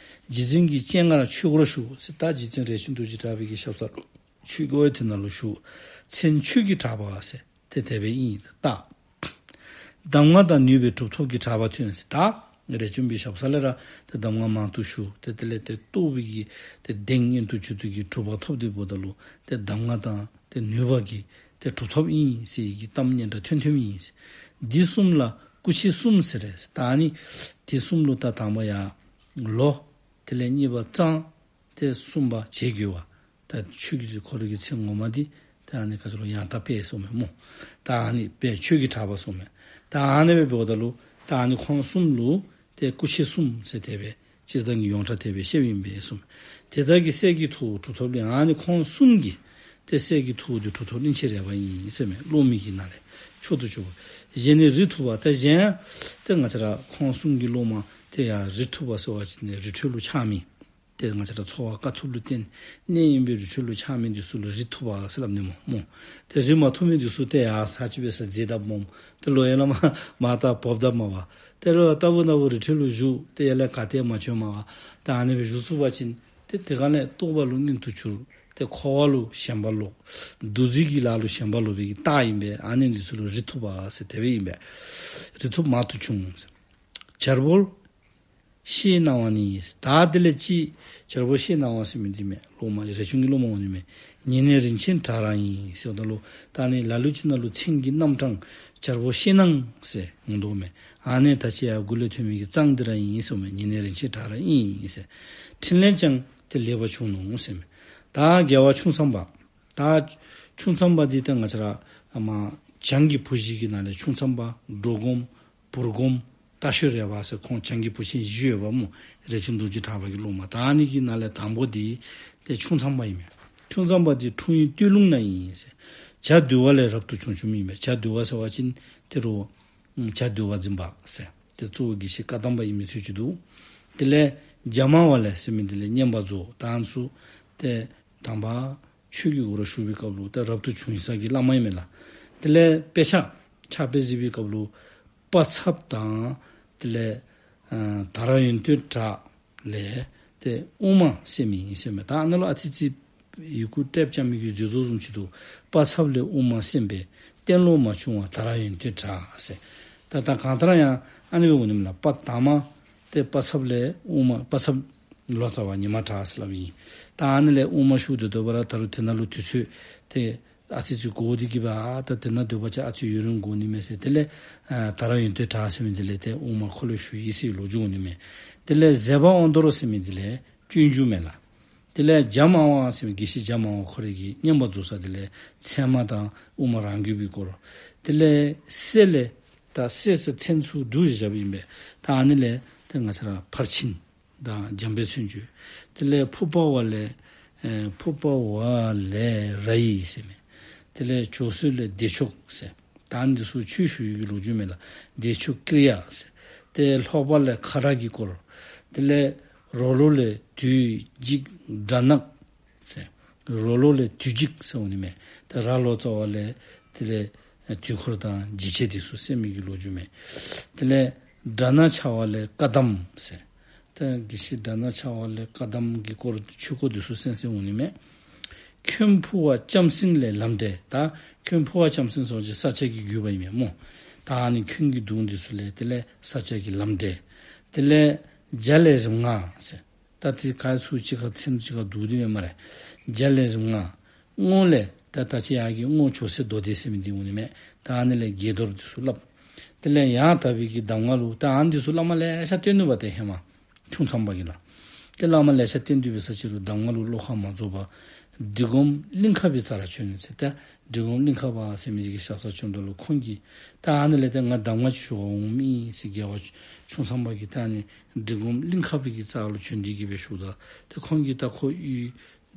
རྗེ་བཙུན་གྱི་སྤྱན་སྔར་ཆོས་སྒོར་ཞུགས་ཟེར། ད་རྗེ་བཙུན་རས་ཆུང་རྡོ་རྗེ་གྲགས་པའི་གི་ཞབས་ས་ལུ་ཆོས་སྒོ་དེ་ནང་ལུ་ཞུགས། མཚན་ཆོས་ཀྱི་གྲགས་པ་ཟེར་ཏེ་དེ་སྦེ་ཨིན། ད་གདམས་ངག་དང་ནུས་པའི་གྲུབ་ཐོབ་ཀྱི་གྲགས་པ་ཐོན་ཟེར། ད་རས་ཆུང་པའི་ཞབས་ས་ལས་ར་ཏེ་གདམས་ངག་མང་དུ་ཞུ་སྟེ་དེ་ལས་ཏེ་རྟོགས་པའི་གི་ཏེ་གདེང་མངོན་དུ་གྱུར་ཏེ་གི་གྲུབ་པ་ཐོབ་སྟེ་འབདཝ་ད་ལུ་ཏེ་གདམས་ངག་དང་ཏེ་ནུས་པ་གི་ཏེ་གྲུབ་ཐོབ་ཨིན་ཟེར་གྱི་གཏམ་སྙན་གྲགས་ཐོན་ཐོནམ་ཨིན་ཟེར། འདི་གསུམ་ལ་སྐུ་མཆེད་གསུམ་ཟེར་རེད་ཟེར། ད་ཨ་ནི་འདི་གསུམ་ལུ་ད་དང་པ་ཡར་ལོ། དེ་ལས་གཉིས་པ་གཙང་། ཏེ་གསུམ་པ་བྱེད་རྒོལ་བ། ད་ཆོས་ཀྱི་ཁོ་རའི་གི་མཚན་ངོ་མ་འདི་ད་ཨ་ནི་ག་ཅི་ལོ་ཡང་དག་དཔལ་གསུངས་མས་སྨོ། ད་ཨ་ནི་དཔལ་ཆོས་ཀྱི་གྲགས་པ་གསུངས་མས། ད་ཨ་ནི་སྦེ་འབདཝ་ད་ལུ་ད་ཨ་ནི་ཁོང་གསུམ་ལུ་ཏེ་སྐུ་མཆེད་གསུམ་ཟེར་དེ་སྦེ་སྤྱིར་བཏང་གི་ཡོངས་གྲགས་དེ་སྦེ་བཤདཔ་ཨིན་པས་གསུངས་མས། དེ་དག་གི་སྲས་ཀྱི་ཐུ་བོ་གྲུབ་ཐོབ་ལེགས། ཨ་ནི་ཁོང་གསུམ་གྱི་ཏེ་སྲས་ཀྱི་ཐུ་བོ་འདི་གྲུབ་ཐོབ་གླིང་ཆེན་རས་པ་ཨིན་ཟེར་མས། སློབ་མའི་གི་ནང་ལས་མཆོག་ཏུ་གྱུར་པ། གཞན་ནི་རི་ཐུབ་པ། ད་གཞན་ཏེ་ང་བཅས་ར་ཁོང་གསུམ་གྱི་སློབ་མ་ཏེ་ཡར་རི་ཐུབ་པ་ཟེར་བ་ཅིན་ནི་རི་ཁྲོད་ལུ་འཆག་མི། ཏེ་ང་བཅས་ར་འཚོ་བ་དཀའ་ཐུབ་ལུ་བརྟེན་གནས་ཡིན་པའི་རི་ཁྲོད་ལུ་འཆག་མི་འདི་ཚུ་ལུ་རི་ཐུབ་པ་ཟེར་སླབ་ནི་སྨོ་སྨོ། ཏེ་རི་མ་ཐུབ་མི་འདི་ཚུ་ཏེ་ཡར་ས་ཅིག་སྦེ་ས་འཛེགས་དཔ་སྨོ། ཏེ་ལོག་ཡར་ལས་མར་མར་ལྟ་བབས་དཔ་མས་པ། ཏེ་རོགས་ལྟ་བུ་ན་བུ་རི་ཁྲོད་ལུ་བཞུགས་ཏེ་ཡར་ལས་ག་ཏེ་མ་བྱོནམ་མས་པ། ཏེ་ཨ་ནི་སྦེ་བཞུགས་ཚུགས་པ་ཅིན་ཏེ་དེ་ག་ལས་རྟོགས་པ་ལུ་མངོན་དུ་གྱུར། ཏེ་འཁོར་བ་ལུ་ཞེན་པ་ལོག། འདུ་འཛི་གི་ལཱ་ལུ་ཞེན་པ་ལོག་པའི་གི་རྟགས་ཨིན་པས། ཨ་ནི་འདི་ཚུ་ལུ་རི་ཐུབ་པ་ཟེར་དེ་སྦེ་ཨིན་པས། རི་ཐུབ་མང་དུ་བྱུང་། བྱ་རོག་ཤེས་སྣང་བ་ནི། ད་དེ་ལས་ཅིག་བྱ་རོག་ཤེས་སྣང་བ་ཟེར་མི་འདི་མས། སློབ་མ་རས་ཆུང་གི་སློབ་མ་འོང་ནི་མས། ཉེ་གནས་རིན་ཆེན་གྲགས་རང་ཡིན་ཟེརཝ་ད་ལུ་ད་ཨ་ནི་ལ་ལུ་ཅིག་ནང་ལུ་མཚན་གྱི་རྣམ་གྲངས་བྱ་རོག་ཤེས་སྣང་ཟེར་འོང་དོ་མས། ཨ་ནི་ད་ཅི་ཡར་མགུ་ལས་ཐོན་མི་གི་གཙང་འདི་ར་ཨིན་ཟེརཝ་མས། ཉེ་གནས་རིན་ཆེན་གྲགས་རང་ཨིན་ཟེར། འཕྲིན་ལས་ཀྱང་ཏེ་ལེགས་པར་བྱུང་ནུག་ཟེར་མས། ད་རྒྱལ་བ་ཁྱུང་ཚང་པ། ད་ཁྱུང་ཚང་པ་འདི་ཏེ་ང་བཅས་ར་ཨ་མ་བྱང་གི་བུ་བཞི་གི་ནང་ལས་ཁྱུང་ཚང་པ་འགྲོ་མགོན་བུར་སྒོམ་རྟ་ཞོན་རས་པ་ཟེར་ཁོང་བྱང་གི་བུ་ཆེན་བཞི་ཡོད་པ་སྨོ། རས་ཆུང་རྡོ་རྗེ་གྲགས་པ་གི་སློབ་མ། ད་ཨ་ནི་གི་ནང་ལས་དང་པོ་འདི་ཏེ་ཁྱུང་ཚང་པ་ཨིན་མས། ཁྱུང་ཚང་པ་འདི་འཁྲུངས་ཡུལ་སྟོད་ལུང་ནང་ཨིན་ཟེར། བྱ་འདུལ་བ་ལས་རབ་ཏུ་བྱུང་བྱུངམ་ཨིན་མས། བྱ་འདུལ་བ་ཟེར་བ་ཅིན་ཏེ་རོགས་བྱ་འདུལ་བ་འཛིན་པ་ཟེར་ཏེ་གཙོ་བོ་དགེ་བཤེས་བཀའ་གདམས་པ་ཨིན་མི་ཚུལ་ཅིག་འདུག། དེ་ལས་བྱ་མང་བ་ལས་ཟེར་མི་འདི་ལས་བསྙེན་པར་རྫོགས། ད་ཨ་ནི་ཚུ་ཏེ་དང་པ་ཆོས་ཀྱི་སྒོ་རུ་ཞུགས་པའི་སྐབས་ལུ་ད་རབ་ཏུ་བྱུང་ས་གི་བླ་མ་ཨིན་མས་ལགས། དེ་ལས་དཔེ་ཆ་ཕྱག་དཔེ་གཟིགས་པའི་སྐབས་ལུ་དཔའ་ཚབ་དང་དེ་ལས་ཨ་དར་ཡོན་ཏན་གྲགས་ལས་ཏེ་དབུ་མ་གསན་མི་ཨིན་ཟེར་མས། ད་ཨ་ནཱ་ལུ་ཨ་ཙི་ཙི་ཡི་གུ་ཏེ་རྐྱབ་མི་གི་བཟོ་བཟོཝ་བཟུམ་ཅིག་འདུག། དཔའ་ཚབ་ལས་དབུ་མ་གསན་པས། གཏན་ལོག་མ་བྱུང་བར་དར་ཡོན་ཏན་གྲགས་ཟེར། ད་ད་གང་ལྟར་ཡང་ཨ་ནི་སྦེ་འོང་ནི་མས་ལགས། དཔའ་དར་མ་ཏེ་དཔའ་ཚབ་ལས་དབུ་མ་དཔའ་ཚབ་ལོ་ཙཱ་བ་ཉི་མ་གྲགས་ཟེར་སླབ་ཨིན། ད་ཨ་ནི་ལས་དབུ་མ་ཞུགས་ཏེ་སྡོད་པ་ར་ད་རུང་དེ་ནང་ལུ་དུས་ཚོད་ཏེ་ཨ་ཙི་ཙི་འགོར་ཏེ་གི་སྦེ་ད་དེ་ནང་སྡོད་པ་ཅིན་ཨ་ཙི་ཡུན་རིང་འགོར་ནི་མས་ཟེར། དེ་ལས་ཨ་དར་ཡོན་ཏན་གྲགས་ཟེར་མི་འདི་ལས་ཏེ་དབུ་མ་ཁོ་ལུ་ཞུ་ཡི་ཟེར་ལོ་རྒྱུས་འོང་ནི་མས། དེ་ལས་ཟེར་བ་དབང་རྡོར་ཟེར་མི་འདི་ལས་སྤྱོད་འཇུག་མས་ལགས། དེ་ལས་བྱ་མང་བ་ཟེར་མི་དགེ་བཤེས་བྱ་མང་བ་ཁོ་རའི་གི་བསྙེན་པར་རྫོགས་ས་དེ་ལས་ཚད་མ་དང་དབུ་མ་རང་རྒྱུད་པའི་སྐོར། དེ་ལས་སྲས་ལས་ད་སྲས་ཟེར་མཚན་ཚུ་བསྡུ་བཞག་པ་ཨིན་པས། ད་ཨ་ནི་ལས་ཏེ་ང་བཅས་ར་ཕར་ཕྱིན་དང་འཇམ་དཔལ་མཚན་བརྗོད། དེ་ལས་ཕུར་པ་བ་ལས་ཨེ་ཕུར་པ་བ་ལས་ར་ཡི་ཟེར་མས། དེ་ལས་ཇོ་སྲས་ལས་བདེ་མཆོག་ཟེར། ད་ཨ་ནི་འདི་ཚུ་ཆོས་ཞུ་ཡི་གི་ལོ་རྒྱུས་མས་ལགས། བདེ་མཆོག་ཀྲི་ཡ་ཟེར། ཏེ་ལྷོག་པ་ལས་ཁ་རག་གི་སྐོར། དེ་ལས་རོ་ལོ་ལས་དུས་འཇིག་དགྲ་ནག་ཟེར། རོ་ལོ་ལས་དུས་འཇིག་ཟེར་འོང་ནི་མས། ཏེ་ར་ལོ་ཙཱ་བ་ལས་དེ་ལས་དུས་འཁོར་དང་འཇིགས་བྱེད་འདི་ཚུ་གསན་མི་གི་ལོ་རྒྱུས་མས། དེ་ལས་དགྲ་ནག་ཆགས་པ་ལས་བཀའ་གདམས་ཟེར། ཏེ་དགེ་བཤེས་དགྲ་ནག་ཆགས་པ་ལས་བཀའ་གདམས་ཀྱི་སྐོར་ཆོས་སྐོར་འདི་ཚུ་གསན་གསན་འོང་ནི་མས། ཁྱོད་འཕུར་བ་ལྕམ་སྲིང་ལས་ལམ་འབྲས། ད་ཁྱོད་འཕུར་བ་ལྕམ་སྲིང་ཟེར་བ་ཅིན་ས་སྐྱ་གི་བརྒྱུད་པ་ཨིན་མས་སྨོ། ད་ཨ་ནི་ཁྱོད་ཀྱི་གདུང་འདི་ཚུ་ལས་དེ་ལས་ས་སྐྱ་གི་ལམ་འབྲས། དེ་ལས་བྱ་ལས་རིམ་ལྔ་ཟེར། ད་དེ་ག་ཚུ་གཅིག་ཁར་མཚན་གཅིག་ཁར་བསྡུ་སྟེ་མེན་སྨ་རེ། བྱ་ལས་རིམ་ལྔ། རྔོག་ལས་ད་ད་ཅི་ཡར་གྱི་རྔོག་ཇོ་སྲས་མདོ་སྡེ་ཟེར་མི་འདི་འོང་ནི་མས། ད་ཨ་ནི་ལས་དགྱེས་རྡོར་འདི་ཚུ་སླབ། དེ་ལས་ཡང་དག་པའི་གི་གདམས་ངག་ལུ་ད་ཨ་ནི་འདི་ཚུ་བླ་མ་ལེ་ཤ་བསྟེན་ནུག་པ། ཏེ་ཧེ་མ་ཁྱུང་ཚང་པ་གིས་ལགས། ཏེ་བླ་མ་ལེ་ཤ་བསྟེན་ཏེ་འབད་ས་ཅིག་རུང་གདམས་ངག་ལུ་བློ་ཁ་མ་རྫོགས་པར་ འབྲི་སྒོམ་གླིང་ཁ་པའི་རྩར་བྱོན་ཟེར། ད་འབྲི་སྒོམ་གླིང་ཁ་པ་ཟེར་མི་གི་ཞབས་སར་བྱོནམ་ད་ལུ་ཁོང་གིས་ད་ཨ་ནི་ལས་ཏེ་ང་གདམས་ངག་ཅིག་ཞུ་བར་འོངམ་ཨིན་ཟེར། རྒྱལ་བ་ཁྱུང་ཚང་པ་གིས་ད་ཨ་ནི་འབྲི་སྒོམ་གླིང་ཁ་པའི་གི་རྩར་ལུ་བྱོན་ཏེ་གི་སྦེ་ཞུཝ་ད་ཏེ་ཁོང་གིས་ད་ཁོ་གཡུས་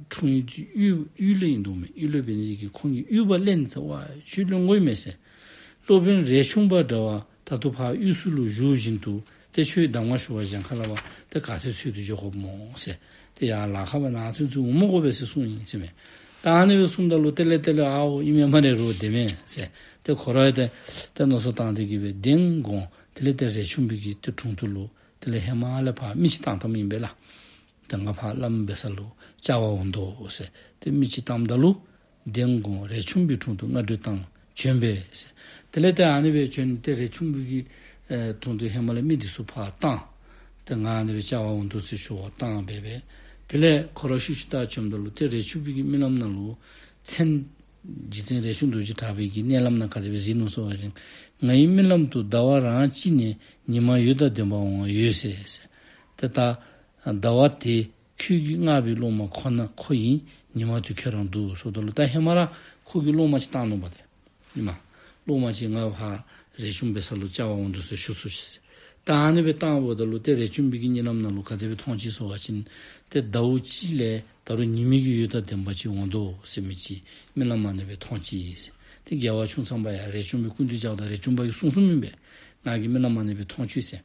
འཁྲུངས་ཡུལ་དེ་གཡུས་གཡུས་ལས་ཨིན་འདུག་མས། གཡུས་ལས་འབད་ནི་དེ་གིས་ཁོང་གིས་གཡུས་པ་གླེན་ཟེར། ཝ་ཁྱོད་གླེན་དགོ་ཨིན་མས་ཟེར། སློབ་དཔོན་རས་ཆུང་པ་འདྲ་བ་ད་ལྟོ་ཕར་དབུས་སུ་ལུ་བཞུགས་བཞིན་དུ་ཏེ་ཁྱོད་གདམས་ངག་ཞུ་བར་གཞན་ཁ་ལས་ཕར་ཏེ་ག་ཏེ་འཚོལ་དུ་འགྱོ་དགོཔ་སྨོ་ཟེར། ཏེ་ཡར་ལ་ཁ་བ་ནཱ་ཚུན་ཚོད་འོང་མི་དགོ་པས་ཟེར་གསུངས་ཡི་ཟེར་མས། ད་ཨ་ནི་སྦེ་གསུངམ་ད་ལུ་དེ་ལས་དེ་ལས་ཨའོ་ཨིན་མས་སྨ་རེ་རོགས་བདེན་མས་ཟེར། ཏེ་ཁོ་ར་ཡང་ཏེ་ཏེ་མནོ་བསམ་བཏང་སྟེ་གི་སྦེ་གདན་དགོངས། དེ་ལས་ཏེ་རས་ཆུང་པའི་གི་ཏེ་དྲུང་དུ་ལུ་དེ་ལས་ཧེ་མ་ལས་ཕར་མི་ཅིག་བཏང་བཏངམ་ཨིན་པས་ལགས། ད་ང་ཕར་བླམ་འབད་ས་ལུ་བཅར་བར་འོང་དོ་ཟེར། ཏེ་མི་ཅིག་བཏངམ་ད་ལུ་གདན་དགོངས། རས་ཆུང་པའི་དྲུང་དུ་སྔ་དྲོ་བཏང་བྱོན་པས་ཟེར། དེ་ལས་ཏེ་ཨ་ནི་སྦེ་བྱོན་ཏེ་རས་ཆུང་པའི་གི་ཨེ་དྲུང་དུ་ཧེ་མ་ལས་མི་འདི་ཚུ་ཕར་བཏང་། ཏེ་ང་ཨ་ནི་སྦེ་བཅར་བར་འོང་དོ་ཟེར་ཞུ་བར་བཏང་སྦེ་སྦེ། དེ་ལས་ཁོ་ར་ཤུལ་ཤུལ་ད་བྱོནམ་ད་ལུ་ཏེ་རས་ཆུང་པའི་གི་རྨི་ལམ་ནང་ལུ་མཚན་རྗེ་བཙུན་རས་ཆུང་རྡོ་རྗེ་གྲགས་པའི་གི་མནལ་ལམ་ནང་ག་དེ་སྦེ་གཟིགས་ནུག་ཟེར་བ་ཅིན། ང་ཡི་རྨི་ལམ་དུ་ཟླ་བ་རང་གཅིག་ནས་ཉི་མ་འོད་དང་ལྡན་པ་འོང་བ་ཡོད་ཟེར་ཟེར། ཏེ་ད་ཟླ་བ་དེ་ཁྱོད་ཀྱིས་མངགས་པའི་སློབ་མ་ཁོ་ན་ཁོ་ཡིན། ཉི་མ་དེ་ཁྱོད་རང་འདུག་ཟེརཝ་ད་ལུ་ད་ཧེ་མ་ར་ཁོ་གིས་སློབ་མ་ཅིག་བཏང་ནུག་པ་ཏེ། ཨིན་མས། སློབ་མ་ཅིག་ང་ཕར་རས་ཆུང་པའི་ས་ལུ་བཅར་བར་འོང་དོ་ཟེར་ཞུ་ཚུགས་ཤིག་ཟེར། ད་ཨ་ནི་སྦེ་བཏངམ་ད་ལུ་ཏེ་རས་ཆུང་པའི་གི་རྨི་ལམ་ནང་ལུ་ག་དེ་སྦེ་མཐོང་ཅི་ཟེར་བ་ཅིན་ཏེ་ཟླཝ་གཅིག་ལས་ད་རུང་ཉི་མའི་གི་འོད་དང་ལྡན་པ་ཅིག་འོང་དོ་ཟེར་མི་ཅིག་རྨི་ལམ་ཨ་ནི་སྦེ་མཐོང་ཅི་ཟེར། ཏེ་རྒྱལ་བ་ཁྱུང་ཚང་པ་ཡང་རས་ཆུང་པའི་སྐུ་མདུན་བཅརཝ་ད་རས་ཆུང་པ་གིས་གསུངས་གསུངམ་ཨིན་པས། ང་གིས་རྨི་ལམ་ཨ་ནི་སྦེ་མཐོང་ཅི་ཟེར།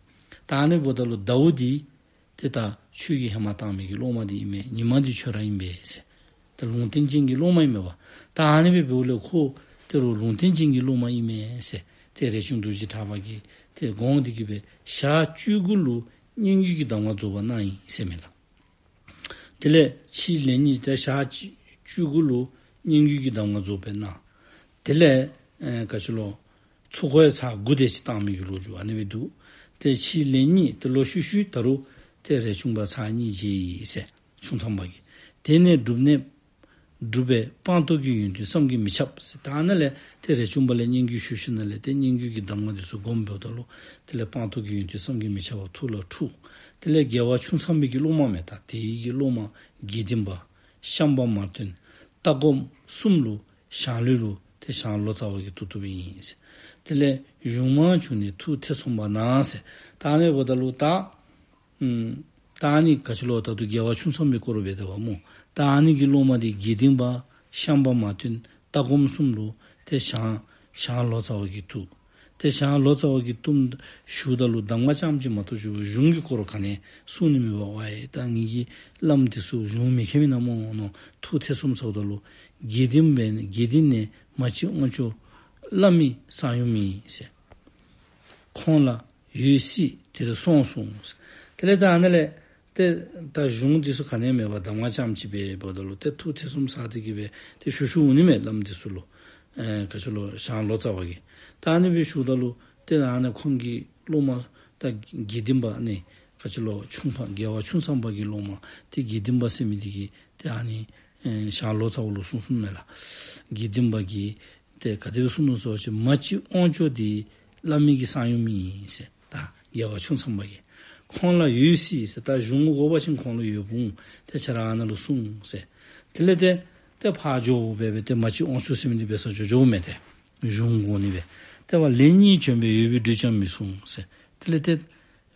ད་ཨ་ནི་འབདཝ་ད་ལུ་ཟླཝ་འདི་ཏེ་ད་ཁྱོད་ཀྱིས་ཧེ་མ་བཏང་མི་གི་སློབ་མ་འདི་ཨིན་མས། ཉི་མ་འདི་ཁྱོད་ར་ཨིན་པས་ཟེར། ད་ལུང་བསྟན་ཅན་གྱི་སློབ་མ་ཨིན་མས་པ། ད་ཨ་ནི་སྦེ་འབདཝ་ལས་ཁོ་ད་རུང་ལུང་བསྟན་ཅན་གྱི་སློབ་མ་ཨིན་མས་ཟེར། ཏེ་རས་ཆུང་རྡོ་རྗེ་གྲགས་པ་གིས་ཏེ་དགོངས་ཏེ་གི་སྦེ་ཞག་བཅུ་དགུ་ལུ་སྙན་བརྒྱུད་ཀྱི་གདམས་ངག་རྫོགས་པ་གནང་ཡི་ཟེར་མས་ལགས། དེ་ལས་ཕྱིའི་ལན་གཉིས་ཏེ་ཞག་བཅུ་དགུ་ལུ་སྙན་བརྒྱུད་ཀྱི་གདམས་ངག་རྫོགས་པ་གནང་། དེ་ལས་ཨེ་ག་ཅི་ལོ་ཚོགས་འཁོར་ཚར་དགུ་དེ་ཅིག་བཏང་མི་གི་ལོ་རྒྱུས་ཨ་ནི་སྦེ་འདུག། ཏེ་ཕྱིའི་ལན་གཉིས་ཏེ་ལོག་ཤུལ་ཤུལ་ད་རུང་ཏེ་རས་ཆུང་པ་ཚར་གཉིས་མཇལ་ཡི་ཟེར། ཁྱུང་ཚང་པ་གིས། དེ་ནས་སྒྲུབ་གནས་སྒྲུབ་པའི་སྤངས་རྟོགས་ཀྱི་ཡོན་ཏན་བསམ་གྱིས་མི་ཁྱབ་ཟེར། ད་ཨ་ནཱ་ལས་ཏེ་རས་ཆུང་པ་ལས་སྙན་བརྒྱུད་ཞུ་ཞུ་ནང་ལས་ཏེ་སྙན་བརྒྱུད་ཀྱི་གདམས་ངག་འདི་ཚུ་སྒོམ་འབདཝ་ད་ལུ་དེ་ལས་སྤངས་རྟོགས་ཀྱི་ཡོན་ཏན་བསམ་གྱིས་མི་ཁྱབ་པ་ཐུགས་ལ་འཁྲུངས། དེ་ལས་རྒྱལ་བ་ཁྱུང་ཚང་པའི་གི་སློབ་མ་མས། ད་དེའི་གི་སློབ་མ་དགེ་ལྡན་པ་ཤངས་པ་མ་བསྟེན་ལྟ་སྒོམ་གསུམ་ལུ་ཞང་ལུས་ལུ་ཏེ་ཞང་ལོ་ཙཱ་བ་གིས་བཏུབ་བཏུབ་ཨིན་ཟེར། དེ་ལས་གཞུང་མང་བྱུང་ནས་ཐུགས་ཐེ་ཚོམ་པ་ན་ཟེར། ད་ཨ་ནི་འབདཝ་ད་ལུ་ད་ཨུམ་ད་ཨ་ནི་ག་ཅི་ལོ་ད་ལྟོ་རྒྱལ་བ་ཁྱུང་ཚང་པའི་སྐོར་འབད་དེ་བ་སྨོ། ད་ཨ་ནི་གི་སློབ་མ་འདི་དགེ་ལྡན་པ་ཤངས་པ་མ་བསྟེན་ལྟ་སྒོམ་གསུམ་ལུ་ཏེ་ཞང་ཞང་ལོ་ཙཱ་བ་གིས་བཏུབ། ཏེ་ཞང་ལོ་ཙཱ་བ་གིས་བཏུབ་ཞུཝ་ད་ལུ་གདམས་ངག་རྐྱངམ་ཅིག་མ་གཏོགས་ཅིག་གཞུང་གི་སྐོར་ག་ནི་གསུང་ནི་མེད་པར་ཝའི་ད་ངེ་གི་བླམ་འདི་ཚུ་གཞུང་མི་མཁྱེན་མི་ན་སྨོ་མནོ་ཐུགས་ཐེ་ཚོམ་ཟཝ་ད་ལུ་དགེ་ལྡན་པའི་དགེ་ལྡན་ནས་མ་གཅིག་དབང་ཕྱུག་བླ་མའི་གསང་ཡུམ་ཨིན་ཟེར། ཁོང་ལ་འོད་གསལ་དེར་སོང་གསུངས། དེ་ལས་ད་ཨ་ནཱ་ལས་ཏེ་ད་གཞུང་འདི་ཚུ་ག་ནི་མེད་པར་གདམས་ངག་རྐྱངམ་ཅིག་སྦེ་འབདཝ་ད་ལུ་ཏེ་ཐུགས་ཐེ་ཚོམ་ཟ་སྟེ་གི་སྦེ་ཏེ་ཞུ་ཞུ་འོང་ནི་མས་བླམ་འདི་ཚུ་ལུ། ཨེ་ག་ཅི་ལོ་ཞང་ལོ་ཙཱ་བ་གིས། ད་ཨ་ནི་སྦེ་ཞུཝ་ད་ལུ་ཏེ་ཨ་ནཱ་ཁོང་གི་སློབ་མ་ད་དགེ་ལྡན་པ་ནི་ག་ཅི་ལོ་ཁྱུང་པ་རྒྱལ་བ་ཁྱུང་ཚང་པ་གི་སློབ་མ་ཏེ་དགེ་ལྡན་པ་ཟེར་མི་འདི་གིས་ཏེ་ཨ་ནི་ཨེ་ཞང་ལོ་ཙཱ་བ་ལུ་གསུངས་གསུངསམ་མས་ལགས། དགེ་ལྡན་པ་གིས་ཏེ་ག་དེ་སྦེ་གསུངས་ནུག་ཟེར་བ་ཅིན་མ་གཅིག་དབང་ཕྱུག་འདི་བླ་མའི་གི་གསང་ཡུམ་ཨིན་ཟེར། ད་རྒྱལ་བ་ཁྱུང་ཚང་པ་གིས་ཁོང་ལ་འོད་གསལ་ཟེར། ད་གཞུང་དགོ་པ་ཅིན་ཁོང་ལུ་ཡོདཔ་འོང་། ཏེ་ཁྱེད་ར་ཨ་ནཱ་ལུ་གསུངས་ཟེར། དེ་ལས་ཏེ་ཏེ་ཕར་འགྱོ་སྦེ་སྦེ་ཏེ་མ་གཅིག་དབང་ཕྱུག་ཟེར་མི་འདི་འབད་སར་འགྱོ་འགྱོཝ་མས། ཏེ་གཞུང་དགོ་ནི་སྦེ་ཏེ་བ་ལན་གཉིས་བྱོན་པས་འོས་པའི་འགྲོས་ཀྱང་མི་གསུངས་ཟེར། དེ་ལས་ཏེ་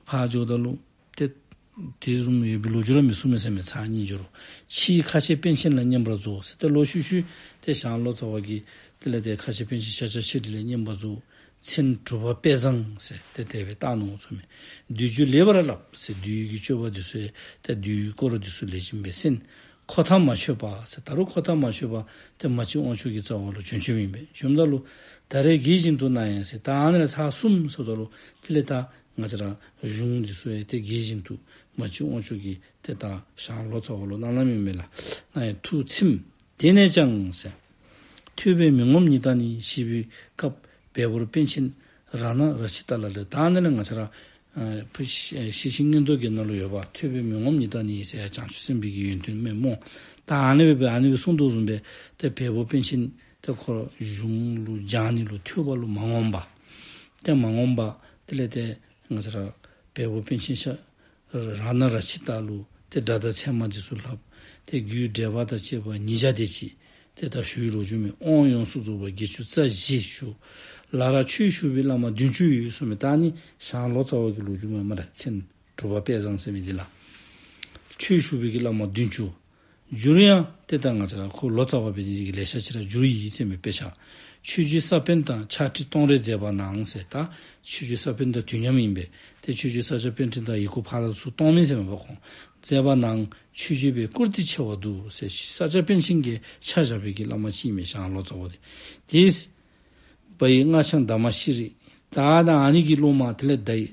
ཕར་འགྱོཝ་ད་ལུ་ཏེ་དེ་བཟུམ་འོས་པའི་ལོ་རྒྱུས་ར་མི་གསུངས་མས་ཟེར་མས། ཚར་གཉིས་འགྱོ་རུང་། ཕྱིས་ཁ་ཆེ་པཎ་ཆེན་ལ་བསྙེན་པར་རྫོགས་ཟེར། ཏེ་ལོག་ཤུལ་ཤུལ་ཏེ་ཞང་ལོ་ཙཱ་བ་གིས་དེ་ལས་ཏེ་ཁ་ཆེ་པཎ་ཆེན་ཤཱཀྱ་ཤྲཱི་ལ་བསྙེན་པར་རྫོགས། མཚན་གྲུབ་པ་དཔལ་བཟང་ཟེར་ཏེ་དེ་སྦེ་བཏགས་ནུག་ཟེར་མས། བསྡུས་རྒྱུད་ལེགས་པར་བསླབས་ཟེར། བསྡུས་ཀྱི་སྤྱོད་པ་འདི་ཚུ་ཏེ་བསྡུས་སྐོར་འདི་ཚུ་ལེགས་ཤོམ་སྦེ་གསན། འཁོར་ཐག་མ་ཆོད་པ་ཟེར། ད་རུང་འཁོར་ཐག་མ་ཆོད་པར་ཏེ་མ་གཅིག་དབང་ཕྱུག་གི་རྩ་བ་ལུ་བྱོན་བྱོནམ་ཨིན་པས། བྱོནམ་ད་ལུ་ད་རེས་དགྱེས་བཞིན་དུ་གནང་ཡང་ཟེར། ད་ཨ་ནི་ལས་ཚར་གསུམ་ཟེརཝ་ད་ལུ་དེ་ལས་ད་ང་བཅས་ར་གཞུང་འདི་ཚུ་ཡང་ཏེ་དགྱེས་བཞིན་དུ་མ་གཅིག་དབང་ཕྱུག་གིས་ཏེ་ད་ཞང་ལོ་ཙཱ་བ་ལུ་གནང་གནངམ་ཨིན་མས་ལགས། གནང་ཡང་ཐུགས་ཚིམས། དེ་ནས་ཀྱང་ཟེར། ཐོས་པས་མི་ངོམས་ཉིད་དང་ནི་ཞེས་པའི་སྐབས་བལ་པོར་པཎ་ཆེན་རཏྣ་རཀྵི་ཏ་ལ་ལས། ད་ཨ་ནི་ལས་ང་བཅས་ར་ཨ་ཕར་ཤེར་ཕྱིན་མངོན་རྟོགས་ཀྱི་ནང་ལུ་ཡོདཔ་ཐོས་པས་མི་ངོམས་ཉིད་དང་ནི་ཟེར་ཡང་བྱང་ཆུབ་སེམས་དཔའི་གི་ཡོན་ཏན་མས་སྨོ། ད་ཨ་ནི་སྦེ་ཨ་ནི་སྦེ་གསུངས་དོ་བཟུམ་སྦེ་ཏེ་བལ་པོ་པཎ་ཆེན་ཏེ་ཁོ་གཞུང་ལུ་སྦྱང་ནི་ལུ་ཐོས་པ་ལུ་མ་ངོམས་པར་ཏེ་མ་ངོམས་པར་དེ་ལས་ཏེ་ང་བཅས་ར་བལ་པོ་པཎ་ཆེན་ཤཱཀ་རཏྣ་རཀྵི་ཏ་ལུ་ཏེ་སྒྲ་དང་ཚད་མ་འདི་ཚུ་བསླབས། ཏེ་རྒྱུད་འགྲེལ་པ་དང་བཅས་པ་ཉིས་བརྒྱ་དེ་ཅིག་ཏེ་ད་ཞུ་བའི་ལོ་རྒྱུས་མས། དབང་ཡོངས་སུ་རྫོགས་པ་བརྒྱད་ཅུ་རྩ་བཞི་ཞུ། ལ་ར་ཆོས་ཞུ་བའི་བླ་མ་བདུན་ཅུ་ཡོད་གསུངས་མས། ད་ནི་ཞང་ལོ་ཙཱ་བ་གི་ལོ་རྒྱུས་མས་སྨ་རེ། མཚན་གྲུབ་པ་དཔལ་བཟང་ཟེར་མི་འདི་ལགས། ཆོས་ཞུ་བའི་གི་བླ་མ་བདུན་ཅུ། འགྱུར་ཡང་ཏེ་ད་ང་བཅས་ར་ཁོ་ལོ་ཙཱ་བ་འབད་ནི་འདི་གིས་ལེ་ཤ་ཅིག་ར་འགྱུར་ཡི་ཟེར་མས། དཔེ་ཆ་ཆོས་རྗེ་ས་པཎ་དང་ཕྱག་བྲིས་གཏོང་རེས་མཛད་པ་གནང་ཟེར། ད་ཆོས་རྗེ་ས་པཎ་དང་དུས་མཉམ་ཨིན་པས། ཏེ་ཆོས་རྗེ་ས་སྐྱ་པཎ་ཆེན་དང་ཡི་གུ་ཕར་ཚུར་གཏོང་མི་ཟེར་མས་པ་ཁོང་། མཛད་པ་གནང་། ཆོས་རྗེ་བའི་བཀུར་སྟི་ཆེ་བ་འདུག་ཟེར། ས་སྐྱ་པཎ་ཆེན་གྱིས་ཆ་བཞག་པའི་གི་བླ་མ་ཅིག་ཨིན་མས་ཞང་ལོ་ཙཱ་བ་འདི། དེས་བ་ཡི་སྔགས་འཆང་དྷརྨ་ཤྲཱི། ད་ད་ཨ་ནི་གི་སློབ་མ་དེ་ལས་ད་ཡི་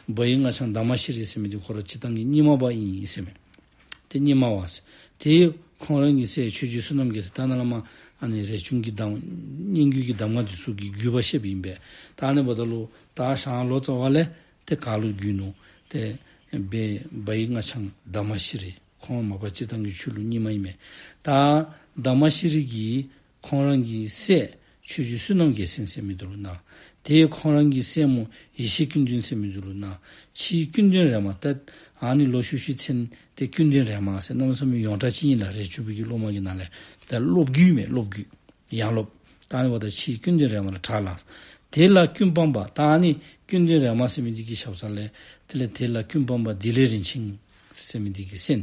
བ་ཡི་སྔགས་འཆང་དྷརྨ་ཤྲཱི་ཟེར་མི་འདི་ཁོ་ར་སྤྱིར་བཏང་གི་རྙིང་མ་པ་ཨིན་ཟེར་མས། ཏེ་རྙིང་མ་བ་ཟེར། དེ་ཁོང་རང་གི་སྲས་ཆོས་རྗེ་བསོད་ནམས་རྒྱལ་མཚན། ད་ནཱ་ལས་མར་ཨ་ནི་རས་ཆུང་གི་གདམས་སྙན་བརྒྱུད་ཀྱི་གདམས་ངག་འདི་ཚུ་གི་བརྒྱུད་པ་བཤདཔ་ཨིན་པས། ད་ཨ་ནི་འབདཝ་ད་ལུ་ད་ཞང་ལོ་ཙཱ་བ་ལས་ཏེ་ག་ལུ་བརྒྱུད་ནུག། ཏེ་བ་བ་ཡི་སྔགས་འཆང་དྷརྨ་ཤྲཱི། ཁོང་མ་པ་སྤྱིར་བཏང་གི་ཆོས་ལུགས་རྙིང་མ་ཨིན་མས། ད་དྷརྨ་ཤྲཱི་གིས་ཁོང་རང་གི་སྲས་ཆོས་རྗེ་བསོད་ནམས་རྒྱལ་མཚན་ཟེར་མི་འདི་ལུ་གནང་། ཏེ་ཁོང་རང་གི་སྲས་མོ་ཡེ་ཤེས་ཀུན་ལྡན་ཟེར་མི་འདི་ལུ་གནང་། ཕྱིས་ཀུན་ལྡན་རས་མ། ད་ཨ་ནི་ལོ་ཤུལ་ཤུལ་མཚན་ཏེ་ཀུན་ལྡན་རས་མ་ཟེར་གནམ་མེད་ས་མེད་ཡོངས་གྲགས་ཅིག་ཨིན་ལགས། རས་ཆུང་པའི་གི་སློབ་མ་གི་ནང་ལས་ད་སློབ་བརྒྱུད་མས། སློབ་བརྒྱུད་ཡང་སློབ། ད་ཨ་ནི་འབདཝ་ད་ཕྱིས་ཀུན་ལྡན་རས་མ་ལུ་གྲགས་ལངས། དེ་ལ་ཀུན་སྤངས་པ། ད་ཨ་ནི་ཀུན་ལྡན་རས་མ་ཟེར་མི་འདི་གི་ཞབས་ས་ལས་དེ་ལས་དེ་ལ་ཀུན་སྤངས་པ་བདེ་ལེགས་རིན་ཆེན་ཟེར་མི་འདི་གི་མཚན།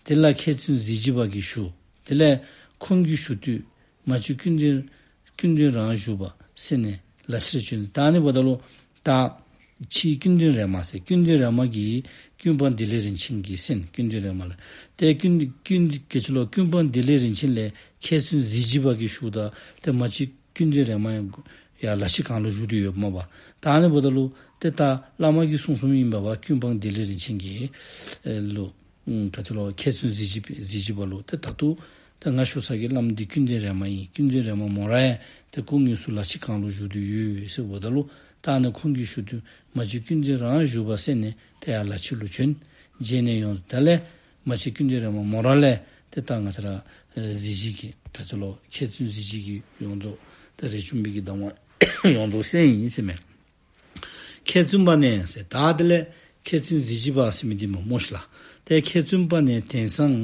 དེ་ལ་མཁས་བཙུན་གཟི་བརྗིད་པ་གིས་ཞུ། དེ་ལས་ཁོང་གིས་ཞུ་དུས་མ་གཅིག་ཀུན་ལྡན་ཀུན་ལྡན་རང་བཞུགས་པ་གསན་ནས་ལ་ཕྱིར་བྱོན། ད་ཨ་ནི་འབདཝ་ད་ལུ་ད་ཕྱིས་ཀུན་ལྡན་རས་མ་ཟེར། ཀུན་ལྡན་རས་མ་གིས་ཀུན་སྤངས་བདེ་ལེགས་རིན་ཆེན་གྱིས་གསན། ཀུན་ལྡན་རས་མ་ལུ། ཏེ་ཀུན་ཀུན་ག་ཅི་ལོ་ཀུན་སྤངས་བདེ་ལེགས་རིན་ཆེན་ལས་མཁས་བཙུན་གཟི་བརྗིད་པ་གིས་ཞུཝ་ད་ཏེ་མ་གཅིག་ཀུན་ལྡན་རས་མ་ཡང་ལ་ཕྱི་གང་ལུ་བཞུགས་ཏེ་ཡོདཔ་མས་པ། ད་ཨ་ནི་འབདཝ་ད་ལུ་ཏེ་ད་བླ་མ་གིས་གསུངས་གསུངསམ་ཨིན་པས་པ། ཀུན་སྤངས་བདེ་ལེགས་རིན་ཆེན་གྱིས་ཨེ་ལུ་ཨུམ་ག་ཅི་ལོ་མཁས་བཙུན་གཟི་བརྗིད་པ་གཟི་བརྗིད་པ་ལུ་ཏེ་ད་ལྟོ་ཏེ་ང་ཞུ་ས་གི་བླམ་འདི་ཀུན་ལྡན་རས་མ་ཨིན། ཀུན་ལྡན་རས་མ་མོ་ར་ཡང་ཏེ་སྐུ་དངོས་སུ་ལ་ཕྱི་གང་ལུ་བཞུགས་ཏེ་ཡོད་ཟེརཝ་ད་ལུ་ད་ཨ་ནི་ཁོང་གིས་ཞུ་དོན་མ་གཅིག་ཀུན་ལྡན་རང་བཞུགས་པ་གསན་ནས་ཏེ་ཡར་ལ་ཕྱི་ལུ་བྱོན། རྗེས་ནས་ཡོངས་ད་ལས་མ་གཅིག་ཀུན་ལྡན་རས་མ་མོ་ར་ལས་ཏེ་ད་ང་བཅས་ར་ཨེ་གཟི་བརྗིད་ཀྱི་ག་ཅི་ལོ་མཁས་བཙུན་གཟི་བརྗིད་ཀྱི་ཡོངས་རྫོགས་ཏེ་རས་ཆུང་པའི་གི་གདམས་ངག་ཡོངས་རྫོགས་གསན་ཡི་ཟེར་མས། མཁས་བཙུན་པ་ནས་ཟེར། ད་དེ་ལས་མཁས་བཙུན་གཟི་བརྗིད་པ་ཟེར་མི་འདི་མས་སྨོ་ཤིག་ལགས། ཏེ་མཁས་བཙུན་པ་ནས་དེང་སང་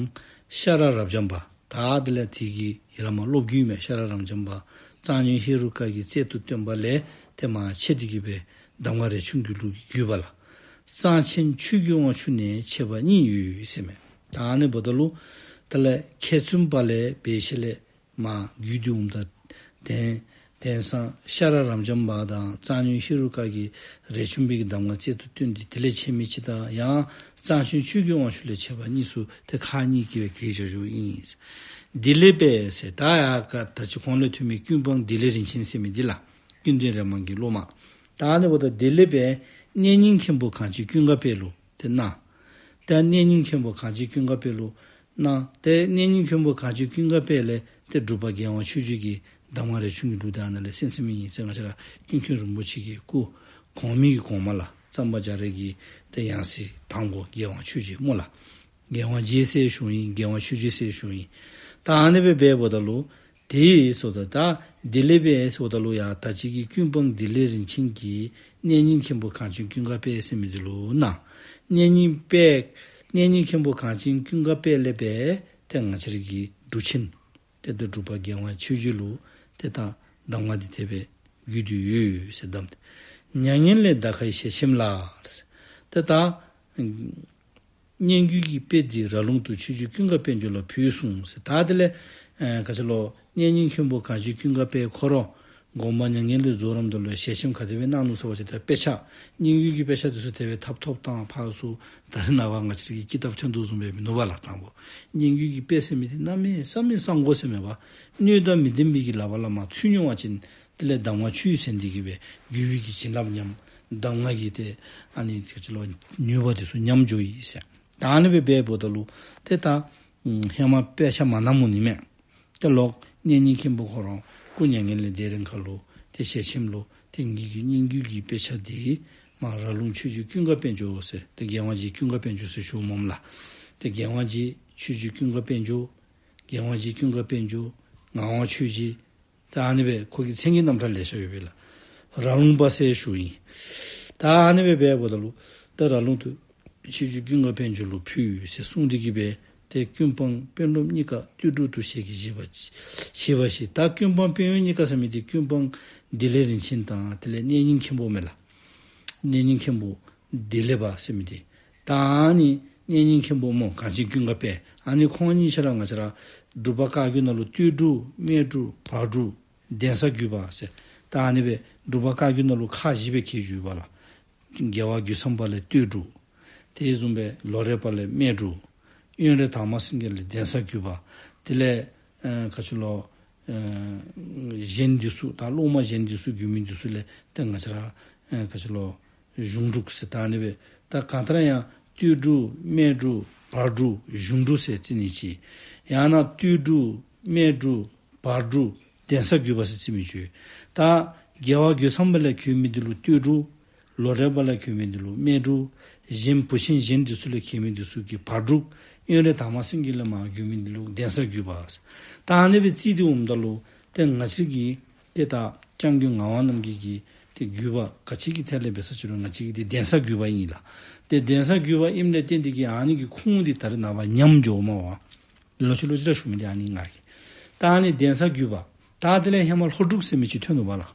ཤ་ར་རབ་འབྱམས་པ། ད་དེ་ལས་དེ་གི་ཡར་ལས་མར་སློབ་བརྒྱུད་མས། ཤ་ར་རབ་འབྱམས་པ་གཙང་སྨྱོན་ཧེ་རུ་ཀ་གི་རྩལ་དུ་བཏོན་པ་ལས་ཏེ་མར་ཕྱེ་སྟེ་གི་སྦེ་གདམས་ངག་རས་ཆུང་གི་ལུགས་ཀྱི་བརྒྱུད་པ་ལ། གཙང་ཆེན་ཆོས་ཀྱི་དབང་ཕྱུག་ནས་མཆེད་པ་གཉིས་ཡོད་ཟེར་མས། ད་ཨ་ནི་འབདཝ་ད་ལུ་དེ་ལས་མཁས་བཙུན་པ་ལས་འབད་ཞིནམ་ལས་མར་བརྒྱུད་དེ་འོངམ་ད་དེང་དེང་སང་ཤ་ར་རབ་འབྱམས་པ་དང་གཙང་སྨྱོན་ཧེ་རུ་ཀ་གི་རས་ཆུང་པའི་གི་གདམས་ངག་རྩལ་དུ་བཏོན་ཏེ་དེ་ལས་ཕྱེ་མི་ཅིག་དང་ཡང་གཙང་ཆེན་ཆོས་ཀྱི་དབང་ཕྱུག་ལས་མཆེད་པ་གཉིས་སུ་ཏེ་ཁག་གཉིས་ཀྱི་སྦེ་གྱེས་བཞག་བཞགཔ་ཨིན། དེ་ལས་འབད་ཟེར་ད་ཡར་ཁ་ད་ཅི་གོང་ལས་ཐོན་མི་ཀུན་སྤངས་བདེ་ལེགས་རིན་ཆེན་ཟེར་མི་འདི་ལགས། ཀུན་ལྡན་རས་མ་གི་སློབ་མ། ད་ཨ་ནི་འབདཝ་ད་དེ་ལས་འབད་གནས་རྙིང་མཁན་པོ་གངས་ཅན་ཀུན་དགའ་དཔལ་ལུ་ཏེ་གནང་། ཏེ་གནས་རྙིང་མཁན་པོ་གངས་ཅན་ཀུན་དགའ་དཔལ་ལུ་གནང་། ཏེ་གནས་རྙིང་མཁན་པོ་གངས་ཅན་ཀུན་དགའ་དཔལ་ལས་ཏེ་འབྲུག་པ་རྒྱལ་དབང་ཆོས་རྗེ་གི་གདམས་ངག་རས་ཆུང་གི་ལུགས་འདི་ཨ་ནཱ་ལས་གསན་གསནམ་ཨིན་ཟེར། ང་བཅས་ར་ཀུན་མཁྱེན་རིན་པོ་ཆེ་གི་སྐུ་གོང་མའི་གི་གོང་མ་ལགས། གཙང་པ་རྒྱ་རས་ཀྱི་ཏེ་ཡང་སྲིད་དང་པོ་རྒྱལ་དབང་ཆོས་རྗེ་སྨོ་ལགས། རྒྱལ་དབང་རྗེ་ཟེར་ཞུཝ་ཨིན། རྒྱལ་དབང་ཆོས་རྗེ་ཟེར་ཞུཝ་ཨིན། ད་ཨ་ནི་སྦེ་འབདཝ་ད་ལུ་དེ་ཟེརཝ་ད་ད་དེ་ལས་འབད་ཟེརཝ་ད་ལུ་ཡར་ད་ཅི་གི་ཀུན་སྤངས་བདེ་ལེགས་རིན་ཆེན་གྱི་གནས་རྙིང་མཁན་པོ་གངས་ཅན་ཀུན་དགའ་དཔལ་ཟེར་མི་འདི་ལུ་གནང་། གནས་རྙིང་དཔལ་གནས་རྙིང་མཁན་པོ་གངས་ཅན་ཀུན་དགའ་དཔལ་ལས་འབད་ཏེ་ང་བཅས་ར་གི་འབྲུག་ཆེན་ཏེ་ད་འབྲུག་པ་རྒྱལ་དབང་ཆོས་རྗེ་ལུ་ཏེ་ད་གདམས་ངག་འདི་དེ་སྦེ་བརྒྱུད་དེ་ཡོད་ཟེར་གདམས་ཏེ། མྱ་ངན་ལས་འདའ་ཁའི་ཞལ་ཆེམས་ལ། ཏེ་ད་སྙན་བརྒྱུད་ཀྱི་དཔེ་འདི་ར་ལུང་དུ་ཆོས་རྗེ་ཀུན་དགའ་དཔལ་འབྱོར་ལ་ཕུལ་གསུངས་ཟེར། ད་དེ་ལས་ཨེ་ག་ཅི་ལོ་གནས་རྙིང་མཁན་པོ་གངས་ཅན་ཀུན་དགའ་དཔལ་ཁོ་ར་དགོངས་པ་མྱ་ངན་ལས་རྫོགས་རནམ་ད་ལུ་ཞལ་ཆེམས་ག་དེ་སྦེ་གནང་ནུག་ཟེར་བ་ཅིན་ད་དཔེ་ཆ་སྙན་བརྒྱུད་ཀྱི་དཔེ་ཆ་འདི་ཚུ་དེ་སྦེ་ཐབ་ཐོབ་དང་ཕར་ཚུར་ད་རེས་ནངས་པ་ང་བཅས་ར་གི་ཀི་ཏབ་ཐོན་དོ་བཟུམ་སྦེ་མིན་ནུག་པ་ལགས། དང་པོ་སྙན་བརྒྱུད་ཀྱི་དཔེ་ཟེར་མི་འདི་གནམ་མེད་ས་མེད་གསང་སྒོ་ཟེར་མེད་པ། སྣོད་དང་མི་ལྡན་པའི་གི་ལག་པ་ལས་མར་ཚུར་མྱོང་བ་ཅིན་དེ་ལས་གདམས་ངག་ཆུད་ཟོས་ཏེ་གི་སྦེ་བརྒྱུད་པའི་གི་བྱིན་རླབས་ཉམས། གདམས་ངག་གི་ཏེ་ཨ་ནི་ག་ཅི་ལོ་ནུས་པ་འདི་ཚུ་ཉམས་འགྱོཝ་ཨིན་ཟེར། ད་ཨ་ནི་སྦེ་འབདཝ་ད་ལུ་ཏེ་ད་ཧེ་མ་དཔེ་ཆ་མ་གནངམ་ནི་མས། ཏེ་ལོག་གནས་རྙིང་མཁན་པོ་ཁོ་ར་སྐུ་མྱ་ངན་ལས་འདས་རན་ཁར་ལུ་ཏེ་ཞལ་ཆེམས་ལུ་ཏེ་ངེ་གི་སྙན་བརྒྱུད་ཀྱི་དཔེ་ཆ་འདི་མར་ར་ལུང་ཆོས་རྗེ་ཀུན་དགའ་དཔལ་འབྱོར་ཟེར་ཏེ་རྒྱལ་དབང་རྗེ་ཀུན་དགའ་དཔལ་འབྱོར་ཟེར་ཞུཝ་སྨོ་ལགས། ཏེ་རྒྱལ་དབང་རྗེ་ཆོས་རྗེ་ཀུན་དགའ་དཔལ་འབྱོར། རྒྱལ་དབང་རྗེ་ཀུན་དགའ་དཔལ་འབྱོར། ངག་དབང་ཆོས་རྗེ། ད་ཨ་ནི་སྦེ་ཁོ་གི་མཚན་གྱི་རྣམ་གྲངས་ལེ་ཤ་ཡོད་པས་ལགས། ར་ལུང་པ་ཟེར་ཞུཝ་ཨིན། ད་ཨ་ནི་སྦེ་འབདཝ་ད་ལུ་ད་ར་ལུང་དུ་ཆོས་རྗེ་ཀུན་དགའ་དཔལ་འབྱོར་ལུ་ཕུལ་ཟེར་གསུངས་ཏེ་གི་སྦེ་ ཏེ་ཀུན་སྤངས་དཔོན་སློབ་གཉིས་ཀ་སྟོད་འབྲུག་ཏུ་ཞལ་གྱིས་བཞེས་པ་ཅིག་བཞེས་པ་ཞིག། ད་ཀུན་སྤངས་དཔོན་གཡོག་གཉིས་ཀ་ཟེར་མི་འདི་ཀུན་སྤངས་བདེ་ལེགས་རིན་ཆེན་དང་དེ་ལས་གནས་རྙིང་མཁན་པོ་མས་ལགས། གནས་རྙིང་མཁན་པོ་བདེ་ལེགས་པ་ཟེར་མི་འདི། ད་ཨ་ནི་གནས་རྙིང་མཁན་པོ་སྨོ་གངས་ཅན་ཀུན་དགའ་དཔལ། ཨ་ནི་ཁོང་གཉིས་ཆ་ར་ང་བཅས་ར་འབྲུག་པ་བཀའ་བརྒྱུད་ནང་ལུ་སྟོད་འབྲུག་སྨད་འབྲུག་བར་འབྲུག་གདན་ས་བརྒྱུད་པ་ཟེར། ད་ཨ་ནི་སྦེ་འབྲུག་པ་བཀའ་བརྒྱུད་ནང་ལུ་ཁག་བཞི་སྦེ་གྱེས་བཞུགས་པ་ལགས། རྒྱལ་བ་རྒོད་ཚང་པ་ལས་སྟོད་འབྲུག། དེ་བཟུམ་སྦེ་ལོ་རས་པ་ལས་སྨད་འབྲུག། དབོན་རས་དར་མ་སེང་གེ་ལས་གདན་ས་བརྒྱུད་པ། དེ་ལས་ཨེ་ག་ཅི་ལོ་ཨེ་གཞན་འདི་ཚུ་ད་སློབ་མ་གཞན་འདི་ཚུ་བརྒྱུད་མི་འདི་ཚུ་ལས་ཏེ་ང་བཅས་ར་ཨེ་ག་ཅི་ལོ་གཞུང་འབྲུག་ཟེར། ད་ཨ་ནི་སྦེ་ད་གང་ལྟར་ཡང་སྟོད་འབྲུག་སྨད་འབྲུག་བར་འབྲུག་གཞུང་འབྲུག་ཟེར་རྩི་ནི་ཅིག། ཡང་ན་སྟོད་འབྲུག་སྨད་འབྲུག་བར་འབྲུག་གདན་ས་བརྒྱུད་པ་ཟེར་རྩི་མི་ཅིག་ཡོད། ད་རྒྱལ་བ་རྒོད་ཚང་པ་ལས་གྱེས་མི་འདི་ལུ་སྟོད་འབྲུག། ལོ་རས་པ་ལས་གྱེས་མི་འདི་ལུ་སྨད་འབྲུག། གཞན་བུ་ཆེན་གཞན་འདི་ཚུ་ལས་གྱེས་མི་འདི་ཚུ་གིས་བར་འབྲུག། དབོན་རས་དར་མ་སེང་གེ་ལས་མར་གྱེས་མི་འདི་ལུ་གདན་ས་བརྒྱུད་པ། ད་ཨ་ནི་སྦེ་རྩིས་ཏེ་འོངམ་ད་ལུ་ཏེ་ང་བཅས་ཀྱི་ཏེ་ད་སྐྱབས་མགོན་ངག་དབང་རྣམ་རྒྱལ་གྱི་ཏེ་བརྒྱུད་པ་ག་ཅི་གི་ཐད་ལས་འབད་ས་ཅི་རུང་ང་བཅས་ཀྱི་ཏེ་གདན་ས་བརྒྱུད་པ་ཨིན་ལགས། ཏེ་གདན་ས་བརྒྱུད་པ་ཨིནམ་ལས་བརྟེན་ཏེ་གིས་ཨ་ནི་གི་ཁུངས་འདི་ད་རེས་ནངས་པ་ཉམས་འགྱོཝ་མས་པ། ལོག་ཅི་ལོག་ཅི་ར་ཞུ་མི་འདི་ཨ་ནི་ང་གིས། ད་ཨ་ནི་གདན་ས་བརྒྱུད་པ། ད་དེ་ལས་ཧེ་མ་ལྷོ་འབྲུག་ཟེར་མི་ཅིག་ཐོན་ནུག་པ་ལགས།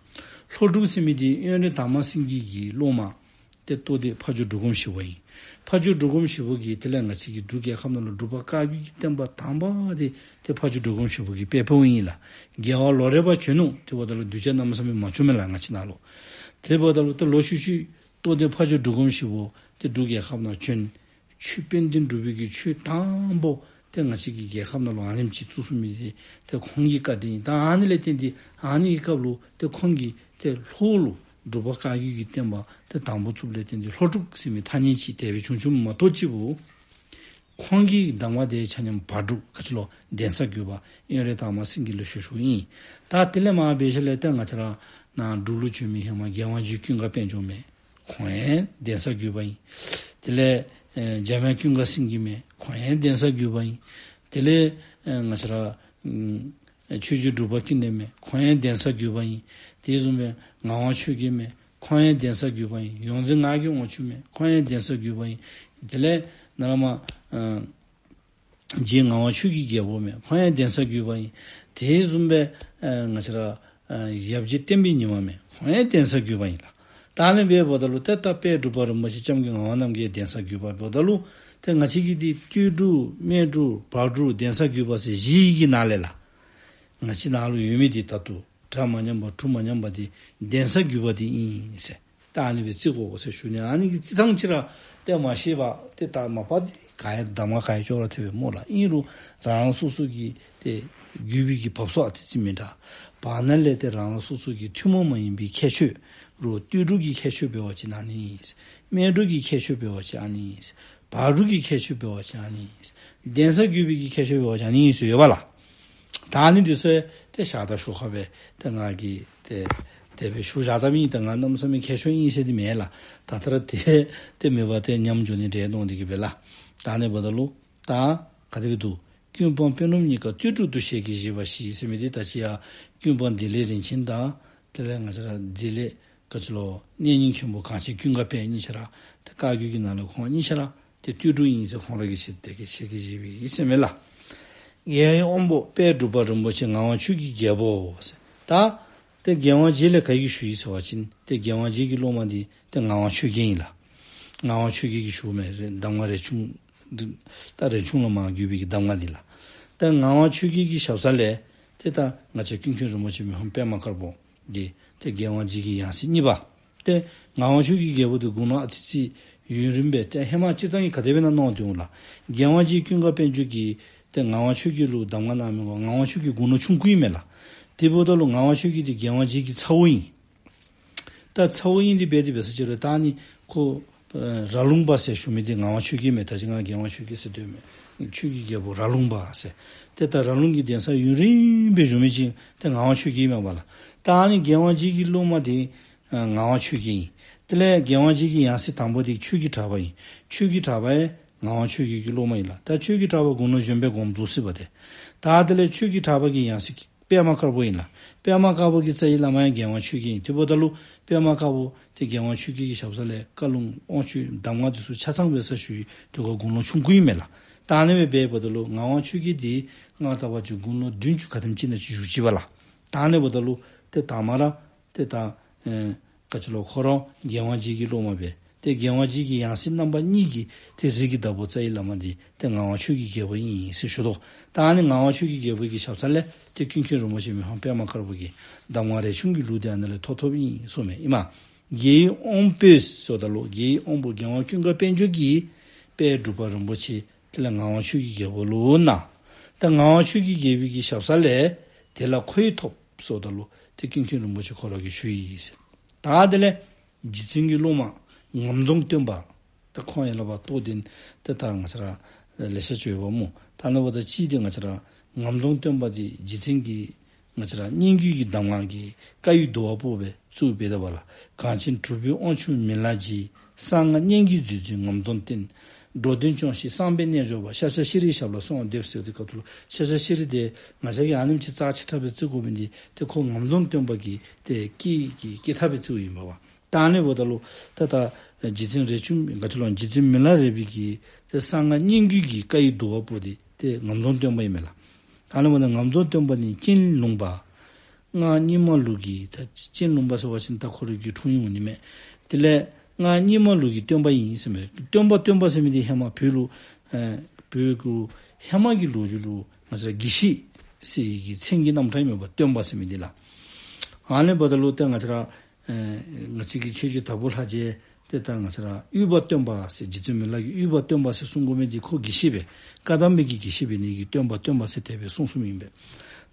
ལྷོ་འབྲུག་ཟེར་མི་འདི་དབོན་རས་དར་མ་སེང་གེ་གི་སློབ་མ་ཏེ་རྟོགས་ལྡན་ཕ་ཇོ་འབྲུག་སྒོམ་ཞིག་པོ་ཨིན། ཕ་ཇོ་འབྲུག་སྒོམ་ཞིག་པོ་གིས་དེ་ལས་ང་བཅས་ཀྱི་འབྲུག་རྒྱལ་ཁབ་ནང་ལུ་འབྲུག་པ་བཀའ་བརྒྱུད་ཀྱི་བསྟན་པ་དང་པ་འདི་ཏེ་ཕ་ཇོ་འབྲུག་སྒོམ་ཞིག་པོ་གིས་སྤེལ་སྤེལཝ་ཨིན་ལགས། རྒྱལ་བ་ལོ་རས་པ་བྱོན་ནུག། དེ་འབདཝ་ད་ལུ་གདུལ་བྱ་གནམ་མེད་ས་མེད་མ་བྱོན་མས་ལགས་ང་བཅས་ནང་ལུ། དེ་འབདཝ་ད་ལུ་ཏེ་ལོག་ཤུལ་ཤུལ་རྟོགས་ལྡན་ཕ་ཇོ་འབྲུག་སྒོམ་ཞིག་པོ་ཏེ་འབྲུག་རྒྱལ་ཁབ་ནང་བྱོན། ཆོས་དཔལ་ལྡན་འབྲུག་པའི་གི་ཆོས་དང་པོ་ཏེ་ང་བཅས་ཀྱི་རྒྱལ་ཁབ་ནང་ལུ་ཨ་ནེམ་ཅིག་བཙུགས་ཚུགས་མི་འདི་ཏེ་ཁོང་གི་བཀའ་དྲིན་ཨིན། ད་ཨ་ནི་ལས་བརྟེན་ཏེ་ཨ་ནི་གི་སྐབས་ལུ་ཏེ་ཁོང་གིས་ཏེ་ལྷོ་ལུ་འབྲུག་པ་བཀའ་བརྒྱུད་ཀྱི་བསྟན་པ་ཏེ་དང་པོ་བཙུགསཔ་ལས་བརྟེན་ཏེ་ལྷོ་འབྲུག་ཟེར་མི་ཐ་སྙད་ཅིག་དེ་སྦེ་བྱུང་བྱུངམ་མ་གཏོགས་ཅིག་པོ། ཁོང་གི་གདམས་ངག་དེ་ཆ་མཉམ་བར་འབྲུག་ག་ཅི་ལོ་གདན་ས་བརྒྱུད་པ་དབོན་རས་དར་མ་སེང་གེ་ལས་ཞུ་ཞུཝ་ཨིན། ད་དེ་ལས་མར་འབད་ཞིནམ་ལས་ཏེ་ང་བཅས་ར་ནཱ་འབྲུག་ལུ་བྱོན་མི་ཧེ་མ་རྒྱལ་དབང་རྗེ་ཀུན་དགའ་དཔལ་འབྱོར་མས། ཁོང་ཡང་གདན་ས་བརྒྱུད་པ་ཨིན། དེ་ལས་ཨེ་འཇམ་དབྱངས་ཀུན་དགའ་སེང་གེ་མས། ཁོང་ཡང་གདན་ས་བརྒྱུད་པ་ཨིན། དེ་ལས་ཨེ་ང་བཅས་ར་ཨམ་ཆོས་རྗེ་འབྲུག་པ་ཀུན་ལེགས་མས། ཁོང་ཡང་གདན་ས་བརྒྱུད་པ་ཨིན། དེ་བཟུམ་སྦེ་ངག་དབང་ཆོས་རྒྱལ་མས། ཁོང་ཡང་གདན་ས་བརྒྱུད་པ་ཨིན། ཡོངས་འཛིན་ངག་གི་དབང་ཕྱུག་མས། ཁོང་ཡང་གདན་ས་བརྒྱུད་པ་ཨིན། དེ་ལས་ནཱ་ལས་མར་ཨ་རྗེ་ངག་དབང་ཆོས་ཀྱི་རྒྱལ་པོ་མས། ཁོང་ཡང་གདན་ས་བརྒྱུད་པ་ཨིན། དེ་བཟུམ་སྦེ་ཨ་ང་བཅས་ར་ཨ་ཡབ་རྗེ་བསྟན་པའི་ཉི་མ་མས། ཁོང་ཡང་གདན་ས་བརྒྱུད་པ་ཨིན་ལགས། ད་ཨ་ནི་སྦེ་འབདཝ་ད་ལུ་ཏེ་ད་དཔལ་འབྲུག་པ་རིན་པོ་ཆེ་སྐྱབས་མགོན་ངག་དབང་རྣམ་རྒྱལ་གདན་ས་བརྒྱུད་པ་འབདཝ་ད་ལུ་ཏེ་ང་བཅས་ཀྱི་འདི་སྟོད་འབྲུག་སྨད་འབྲུག་བར་འབྲུག་གདན་ས་བརྒྱུད་པ་ཟེར་བཞི་གི་ནང་ལས་ལགས། ང་བཅས་ནཱ་ལུ་ཡོད་མི་འདི་ད་ལྟོ་གྲ་མ་ཉམས་པ་གྲུ་མ་ཉམས་པ་འདི་གདན་ས་བརྒྱུད་པ་འདི་ཨིན་ཟེར། ད་ཨ་ནི་སྦེ་རྩི་དགོ་ཟེར་ཞུ་ནི། ཨ་ནི་གི་རྩི་ཐངས་ཅིག་ར་ཏེ་མ་ཤེས་པར་ཏེ་ད་མ་པ་འདི་ག་ཡང་གདམས་ངག་ག་ཡང་ཅོག་ར་འཐད་པས་སྨོ་ལགས། ཨིན་རུང་རང་རང་སོ་སོ་གི་ཏེ་བརྒྱུད་པའི་གི་བབས་སོ་ཨ་ཙི་ཙི་མེན་འདྲ། བར་ན་ལས་ཏེ་རང་རང་སོ་སོ་གི་ཐུན་མོང་མ་ཡིན་པའི་ཁྱད་ཆོས་རུ་སྟོད་འབྲུག་གི་ཁྱད་ཆོས་འབད་བ་ཅིན་ཨ་ནི་ཨིན། སྨད་འབྲུག་གི་ཁྱད་ཆོས་འབད་བ་ཅིན་ཨ་ནི་ཨིན། བར་འབྲུག་གི་ཁྱད་ཆོས་འབད་བ་ཅིན་ཨ་ནི་ཨིན། གདན་ས་བརྒྱུད་པའི་གི་ཁྱད་ཆོས་འབད་བ་ཅིན་ཨ་ནི་ཨིན་ཟེར་ཡོད་པ་ལགས། ད་ཨ་ནི་འདི་ཚུ་ཏེ་ཞག་དང་ཞོགས་ཁ་སྦེ་ཏེ་ང་གིས་ཏེ་དེ་སྦེ་ཞུ་བཞག་ད་མི་ད་ང་གནམ་མེད་ས་མེད་མཁས་ཤོས་ཨིན་ཟེར་འདི་མེན་ལགས། ད་ལྟོ་ར་ཏེ་ཏེ་མེད་པར་ཏེ་ཉམས་འགྱོ་ནི་འདྲས་མནོ་སྟེ་གིས་སྦེ་ལགས། ད་ཨ་ནི་འབདཝ་ད་ལུ་ད་ག་དེ་སྦེ་འདུག། ཀུན་སྤངས་དཔོན་སློབ་གཉིས་ཀ་སྟོད་འབྲུག་ཏུ་ཞལ་གྱིས་བཞེས་པ་ཞིག་ཟེར་མི་འདི་ད་ཅི་ཡང་ཀུན་སྤངས་བདེ་ལེགས་རིན་ཆེན་དང་དེ་ལས་ང་བཅས་ར་བདེ་ལེགས་ག་ཅི་ལོ་གནས་རྙིང་མཁན་པོ་གངས་ཅན་ཀུན་དགའ་དཔལ་གཉིས་ཆ་ར་ཏེ་བཀའ་བརྒྱུད་ཀྱི་ནང་ལུ་ཁོང་གཉིས་ཆ་ར་ཏེ་སྟོད་འབྲུག་ཨིན་ཟེར་ཁོང་ར་གིས་ཞལ་དེ་གིས་ཞལ་གྱིས་བཞེས་པའི་ཨིན་ཟེར་མས་ལགས། རྒྱལ་བའི་དབང་པོ་དཔལ་འབྲུག་པ་རིན་པོ་ཆེ་ངག་དབང་ཆོས་ཀྱི་རྒྱལ་པོ་ཟེར། ད་ཏེ་རྒྱལ་དབང་རྗེ་ལས་ག་གིས་ཞུ་ཡི་ཟེར་བ་ཅིན་ཏེ་རྒྱལ་དབང་རྗེ་གི་སློབ་མ་འདི་ཏེ་ངག་དབང་ཆོས་རྒྱལ་ཨིན་ལགས། ངག་དབང་ཆོས་རྒྱལ་གྱིས་ཞུཝ་མས། རེ་གདམས་ངག་རས་ཆུང་ད་རས་ཆུང་ལས་མར་བརྒྱུད་པའི་གི་གདམས་ངག་འདི་ལགས། ད་ངག་དབང་ཆོས་རྒྱལ་གྱི་ཞབས་ས་ལས་ཏེ་ད་ང་བཅས་ཀུན་མཁྱེན་རིན་པོ་ཆེ་མི་ཕམ་པདྨ་དཀར་པོ་འདི་ཏེ་རྒྱལ་དབང་རྗེ་གི་ཡང་སྲིད་གཉིས་པ། ཏེ་ངག་དབང་ཆོས་ཀྱི་རྒྱལ་པོ་འདི་དགུང་ལོ་ཨ་ཙི་ཙི་ཡུན་རིངམོ་སྦེ་ཏེ་ཧེ་མ་སྤྱིར་བཏང་གི་ག་དེ་སྦེ་ཨིན་ན་མནོ་སྟེ་འོང་ལགས། རྒྱལ་དབང་རྗེ་ཀུན་དགའ་དཔལ་འབྱོར་གྱིས་ཏེ་ངག་དབང་ཆོས་རྒྱལ་ལུ་གདམས་ངག་གནང་མི་ངག་དབང་ཆོས་རྒྱལ་དགུང་ལོ་ཆུང་ཀུ་ཨིན་མས་ལགས། དེ་འབདཝ་ད་ལུ་ངག་དབང་ཆོས་རྒྱལ་འདི་རྒྱལ་དབང་རྗེ་གི་ཚ་བོ་ཨིན། ད་ཚ་བོ་ཨིན་འདི་འབད་དེ་འབད་ས་ཅིག་རུང་ད་ཨ་ནི་ཁོ་ཨ་ར་ལུང་པ་ཟེར་ཞུ་མི་འདི་ངག་དབང་ཆོས་རྒྱལ་མས། ད་ཅི་ང་རྒྱལ་དབང་ཆོས་རྒྱལ་ཟེར་སྡོད་མས། ཆོས་ཀྱི་རྒྱལ་པོ་ར་ལུང་པ་ཟེར། ཏེ་ད་ར་ལུང་གི་གདན་ས་ཡུན་རིངམོ་སྦེ་བཞུགས་མི་ཅིག་ཏེ་ངག་དབང་ཆོས་རྒྱལ་མས་པ་ལགས། ད་ཨ་ནི་རྒྱལ་དབང་རྗེ་གི་སློབ་མ་འདི་ཨ་ངག་དབང་ཆོས་རྒྱལ་ཨིན། དེ་ལས་རྒྱལ་དབང་རྗེ་གི་ཡང་སྲིད་དང་པོ་འདི་ཆོས་ཀྱི་གྲགས་པ་ཨིན། ཆོས་ཀྱི་གྲགས་པ་ཡང་ངག་དབང་ཆོས་རྒྱལ་གྱི་སློབ་མ་ཨིན་ལགས། ད་ཆོས་ཀྱི་གྲགས་པ་དགུང་ལོ་གཞོན་པའི་དགོངས་རྫོགས་སྲིད་པ་ཏེ། ད་དེ་ལས་ཆོས་ཀྱི་གྲགས་པ་གི་ཡང་སྲིད་པདྨ་དཀར་པོ་ཨིན་ལགས། པདྨ་དཀར་པོ་གི་རྩ་བའི་བླ་མ་ཡང་རྒྱལ་དབང་ཆོས་རྒྱལ་ཨིན། དེ་འབདཝ་ད་ལུ་པདྨ་དཀར་པོ་ཏེ་རྒྱལ་དབང་ཆོས་རྒྱལ་གྱི་ཞབས་ས་ལས་བཀའ་ལུང་དབང་ཆོས་གདམས་ངག་འདི་ཚུ་ཆ་ཚང་འབད་ས་ཞུ་ཡི། དེ་ཁོ་དགུང་ལོ་ཆུང་ཀུ་ཨིན་མས་ལགས། ད་ཨ་ནི་སྦེ་འབདཝ་ད་ལུ་ངག་དབང་ཆོས་རྒྱལ་འདི་མངའ་བདག་པ་འབྱུང་ཁུངས་ལུ་བདུན་ཅུ་ག་དེམ་ཅིག་ནང་ཅིག་བཞུགས་ཅི་བ་ལགས། ད་ཨ་ནི་འབདཝ་ད་ལུ་ཏེ་དང་པ་ར་ཏེ་ད་ཨེ་ག་ཅི་ལོ་ཁོ་ར་རྒྱལ་དབང་རྗེ་གི་སློབ་མ་སྦེ་ཏེ་རྒྱལ་དབང་རྗེ་གི་ཡང་སྲིད་རྣམ་པ་གཉིས་ཀྱི་ཏེ་རིགས་ཀྱི་བདག་པོ་རྩ་བའི་བླ་མ་འདི་ཏེ་ངག་དབང་ཆོས་ཀྱི་རྒྱལ་པོ་ཨིན་ཟེར་ཞུ་དོ། ད་ཨ་ནི་ངག་དབང་ཆོས་ཀྱི་རྒྱལ་པོ་གི་ཞབས་ས་ལས་ཏེ་ཀུན་མཁྱེན་རིན་པོ་ཆེ་མི་ཕམ་པདྨ་དཀར་པོ་གི་གདམས་ངག་རས་ཆུང་གི་ལུགས་འདི་ཨ་ནི་ལས་ཐོབ་ཐོབཔ་ཨིན་གསུངམ་མས། ཨིན་མས། རྒྱལ་བའི་དབང་པོས་ཟེརཝ་ད་ལུ་རྒྱལ་བའི་དབང་པོ་རྒྱལ་དབང་ཀུན་དགའ་དཔལ་འབྱོར་གྱི་དཔལ་འབྲུག་པ་རིན་པོ་ཆེ་དེ་ལས་ངག་དབང་ཆོས་ཀྱི་རྒྱལ་པོ་ལུ་གནང་། ད་ངག་དབང་ཆོས་ཀྱི་རྒྱལ་པོ་གི་ཞབས་ས་ལས་དེ་ལས་ཁོ་ཡང་ཐོབ་ཟེརཝ་ད་ལུ་ཏེ་ཀུན་མཁྱེན་རིན་པོ་ཆེ་ཁོ་ར་གིས་ཞུ་ཡི་ཟེར། ད་དེ་ལས་རྗེ་བཙུན་གྱི་སློབ་མ་ངམ་རྫོང་སྟོན་པ། ད་ཁོང་ཡང་ལགས་པ་རྟོགས་ལྡན་ཏེ་ད་ང་བཅས་ར་ལེ་ཤ་ཅིག་ཡོདཔ་སྨོ། ད་ཨ་ནི་འབདཝ་ད་ཅིག་འདི་ང་བཅས་ར་ངམ་རྫོང་སྟོན་པ་འདི་རྗེ་བཙུན་གྱི་ང་བཅས་ར་སྙན་བརྒྱུད་ཀྱི་གདམས་ངག་གི་བཀའ་ཡི་བསྡུ་བ་པོ་སྦེ་བཙུགས་འབད་དོ་བ་ལགས། གངས་ཅན་གྲུབ་པའི་དབང་ཕྱུག་མི་ལ་རྗེ། གསང་སྔགས་སྙན་བརྒྱུད་མཛོད་འཛིན་ངམ་རྫོང་སྟོན། འགྲོ་དོན་སྐྱོང་ཞིང་གསང་བའི་རྣལ་འབྱོར་པ། ཤཱཀྱ་ཤྲཱི་ཞབས་ལ་གསོལ་བ་འདེབས་ཟེར་དེ་སྐབས་ལུ་ཤཱཀྱ་ཤྲཱི་དེ་ང་བཅས་ཀྱིས་ཨ་ནེམ་ཅིག་རྩ་ཆེ་དྲགས་སྦེ་བརྩི་དགོ་མི་འདི་ཏེ་ཁོ་ངམ་རྫོང་སྟོན་པ་གི་ཏེ་སྐད་ཀྱི་སྐད་ཐག་སྦེ་བརྩིཝ་ཨིན་པས་པ། ད་ཨ་ནི་འབདཝ་ད་ལུ་ད་ད་རྗེ་བཙུན་རས་ཆུང་ག་ཅི་ལོ་རྗེ་བཙུན་མི་ལ་རས་པའི་གི་ཏེ་གསང་སྔགས་སྙན་བརྒྱུད་ཀྱི་བཀའ་ཡི་བསྡུ་བ་པོ་འདི་ཏེ་ངམ་རྫོང་སྟོན་པ་ཨིན་མས་ལགས། ད་ཨ་ནི་འབདཝ་ད་ངམ་རྫོང་སྟོན་པ་ནི་རྐྱེན་ལུང་པ། སྔགས་རྙིང་མ་ལུགས་ཀྱི་ད་རྐྱེན་ལུང་པ་ཟེར་བ་ཅིན་ད་ཁོ་རའི་གི་འཁྲུངས་ཡུལ་ཨིན་མས། དེ་ལས་སྔགས་རྙིང་མ་ལུགས་ཀྱི་སྟོན་པ་ཨིན་ཟེར་མས། སྟོན་པ་སྟོན་པ་ཟེར་མི་འདི་ཧེ་མ་བོད་ལུ་ཨེ་བོད་ཀྱི་ཧེ་མ་གི་ལོ་རྒྱུས་ལུ་ང་བཅས་ར་དགེ་བཤེས་ཟེར་བའི་གི་མཚན་གྱི་རྣམ་གྲངས་ཨིན་མས་པ་སྟོན་པ་ཟེར་མི་འདི་ལགས། ཨ་ནི་འབདཝ་ད་ལུ་ཏེ་ང་བཅས་ར་ཨེ་ང་བཅས་ཀྱི་ཆོས་རྗེ་དྭགས་པོ་ལྷ་རྗེ་ཏེ་ད་ང་བཅས་ར་དབུས་པ་སྟོན་པ་ཟེར་རྗེ་བཙུན་མི་ལ་གི་དབུས་པ་སྟོན་པ་ཟེར་གསུང་དགོ་མི་འདི་ཁོ་དགེ་བཤེས་སྦེ་བཀའ་གདམས་པའི་གི་དགེ་བཤེས་འབད་ནི་གི་སྟོན་པ་སྟོན་པ་ཟེར་དེ་སྦེ་གསུངས་གསུངསམ་ཨིན་པས།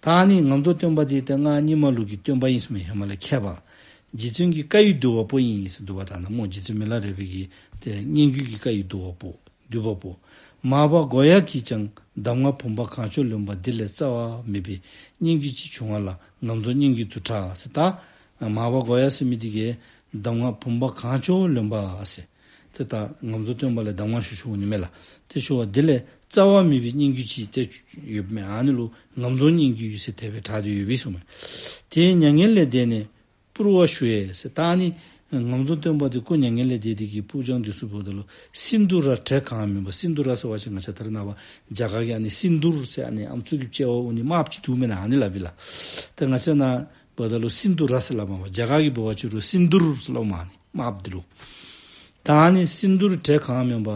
ད་ཨ་ནི་ངམ་རྫོང་སྟོན་པ་འདི་ཏེ་སྔགས་རྙིང་མ་ལུགས་ཀྱི་སྟོན་པ་ཨིན་ཟེར་མི་ཧེ་མ་ལས་མཁས་པ། རྗེ་བཙུན་གྱི་བཀའ་ཡི་བསྡུ་བ་པོ་ཨིན་ཟེར་བསྡུ་བ་བཏང་ན་སྨོ། རྗེ་བཙུན་མི་ལ་རས་པའི་གི་ཏེ་སྙན་བརྒྱུད་ཀྱི་བཀའ་ཡི་བསྡུ་བ་པོ། བསྡུ་བ་པོ། མར་པ་གོ་ཡ་གིས་ཀྱང་གདམས་ངག་བུམ་པ་གང་བྱོ་ལོན་པ་འདི་ལས་རྩ་བ་མེད་པའི་སྙན་བརྒྱུད་ཅིག་བྱུང་བ་ལ་ངམ་རྫོང་སྙན་བརྒྱུད་དུ་གྲགས་ཟེར། ད་མར་པ་གོ་ཡ་ཟེར་མི་འདི་གིས་གདམས་ངག་བུམ་པ་གང་བྱོ་ལོན་པ་ཟེར། ཏེ་ད་ངམ་རྫོང་སྟོན་པ་ལས་གདམས་ངག་ཞུ་ཞུཝ་ཨིན་མས་ལགས། ཏེ་ཞུ་བ་འདི་ལས་རྩ་བ་མེད་པའི་སྙན་བརྒྱུད་ཅིག་ཏེ་ཡོདཔ་མས། ཨ་ནི་ལུ་ངམ་རྫོང་སྙན་བརྒྱུད་ཟེར་དེ་སྦེ་གྲགས་ཏེ་ཡོདཔ་ཨིན་གསུངམ་མས། དེས་མྱ་ངན་ལས་འདས་ནས་སྤུར་བ་ཞུ་བས་ཟེར། ད་ཨ་ནི་ངམ་རྫོང་སྟོན་པ་འདི་སྐུ་མྱ་ངན་ལས་འདས་ཏེ་གི་སྤུར་སྦྱངས་ཏེ་ཚུར་འབདཝ་ད་ལུ་སིནྡྷུ་ར་བྲེ་གང་མེད་པ། སིནྡྷུ་ར་ཟེར་བ་ཅིན་ང་བཅས་ད་རེས་ནངས་པ་རྒྱ་གར་གྱི་ཨ་ནི་སིནྡྷུར་ཟེར་ཨ་ནི་ཨམ་སྲུ་གི་དཔྱལ་བ་འོ་ནི་དམརཔོ་ཅིག་འདུག་མེན་ན། ཨ་ནི་ལགས་པས་ལགས། ཏེ་ང་བཅས་ནཱ་འབདཝ་ད་ལུ་སིནྡྷུ་ར་ཟེར་སླབ་མས་པ། རྒྱ་གར་གྱིས་འབད་བ་ཅིན་རུང་སིནྡྷུར་ཟེར་སླབ་མས། ཨ་ནི་དམརཔོ་འདི་ལུ། ད་ཨ་ནི་སིནྡྷུར་བྲེ་གང་མེད་པ།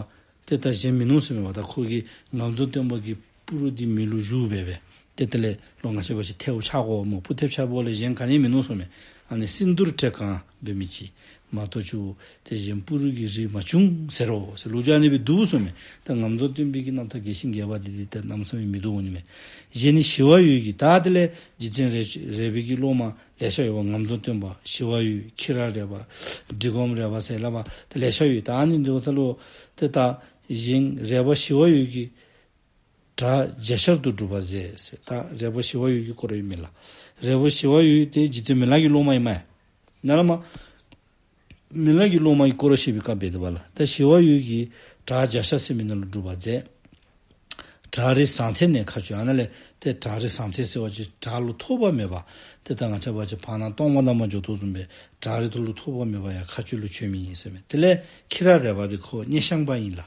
ཏེ་ད་གཞན་མིན་ནུག་ཟེར་མས་པ། ད་ཁོ་གིས་ངམ་རྫོང་སྟོན་པ་གི་སྤུར་འདི་མེ་ལུ་བཞུ་སྦེ་སྦེ། ཏེ་དེ་ལས་ལོག་ང་བཅས་འབད་བ་ཅིན་ཐལཝ་ཆག་དགོ་སྨོ། སྤུར་ཐལཝ་ཆག་པ་ལས་གཞན་ག་ནི་མིན་ནུག་གསུངམ་མས། ཨ་ནི་སིནྡྷུར་བྲེ་གང་འབད་མི་ཅིག་མ་གཏོགས་ཅིག་ཏེ་གཞན་སྤུར་གྱི་རིགས་མ་བྱུང་ཟེར་རོ་ཟེར་ལོ་རྒྱུས་ཨ་ནི་སྦེ་འདུག་གསུངམ་མས། ད་ངམ་རྫོང་སྟོན་པའི་གི་རྣམ་ཐར་རྒྱས་ཤིང་རྒྱས་པ་འདི་འདི་ད་གནམ་མེད་ས་མེད་མི་འདུག་འོང་ནི་མས། གཞན་ནི་ཞི་བ་འོད་ཀྱིས། ད་དེ་ལས་རྗེ་བཙུན་རས་རས་པའི་གི་སློབ་མ་ལེ་ཤ་ཡོདཔ་ངམ་རྫོང་སྟོན་པ་ཞི་བ་འོད་ཁྱི་ར་རས་པ་འབྲི་སྒོམ་རས་པ་ཟེར་སླབ་པ་ཏེ་ལེ་ཤ་ཡོད། ད་ཨ་ནི་འདི་འབདཝ་ད་ལུ་ཏེ་ད་གཞན་རས་པ་ཞི་བ་འོད་ཀྱིས་གྲྭ་བརྒྱ་ཤར་དུ་སྒྲུབ་པ་མཛད་ཟེར། ད་རས་པ་ཞི་བ་འོད་ཀྱི་སྐོར་ཨིན་མས་ལགས། རས་པ་ཞི་བ་འོད་དེ་རྗེ་བཙུན་མི་ལ་གི་སློབ་མ་ཨིན་མས། ནཱ་ལས་མར་མི་ལ་གི་སློབ་མ་གི་སྐོར་བཤད་པའི་སྐབས་འབད་དོ་བ་ལགས། ད་ཞི་བ་འོད་ཀྱིས་གྲྭ་བརྒྱ་ཤར་ཟེར་མི་ནང་ལུ་སྒྲུབ་པ་མཛད། བྲག་རི་ཟང་ཐལ་ནས་མཁའ་སྤྱོད། ཨ་ནཱ་ལས་ཏེ་བྲག་རི་ཟང་ཐལ་ཟེར་བ་ཅིན་བྲག་ལུ་ཐོགས་པ་མེད་པ། ཏེ་ད་ང་བཅས་འབད་བ་ཅིན་བར་སྣང་སྟོང་པ་ནང་མར་འགྱོ་དོ་བཟུམ་སྦེ་བྲག་རི་ཐོག་ལུ་ཐོགས་པ་མེད་པ་ཡར་མཁའ་སྤྱོད་ལུ་བྱོན་མི་ཨིན་ཟེར་མས། དེ་ལས་ཁྱི་ར་རས་པ་འདི་ཁོ་སྙེ་ཤང་པ་ཨིན་ལགས།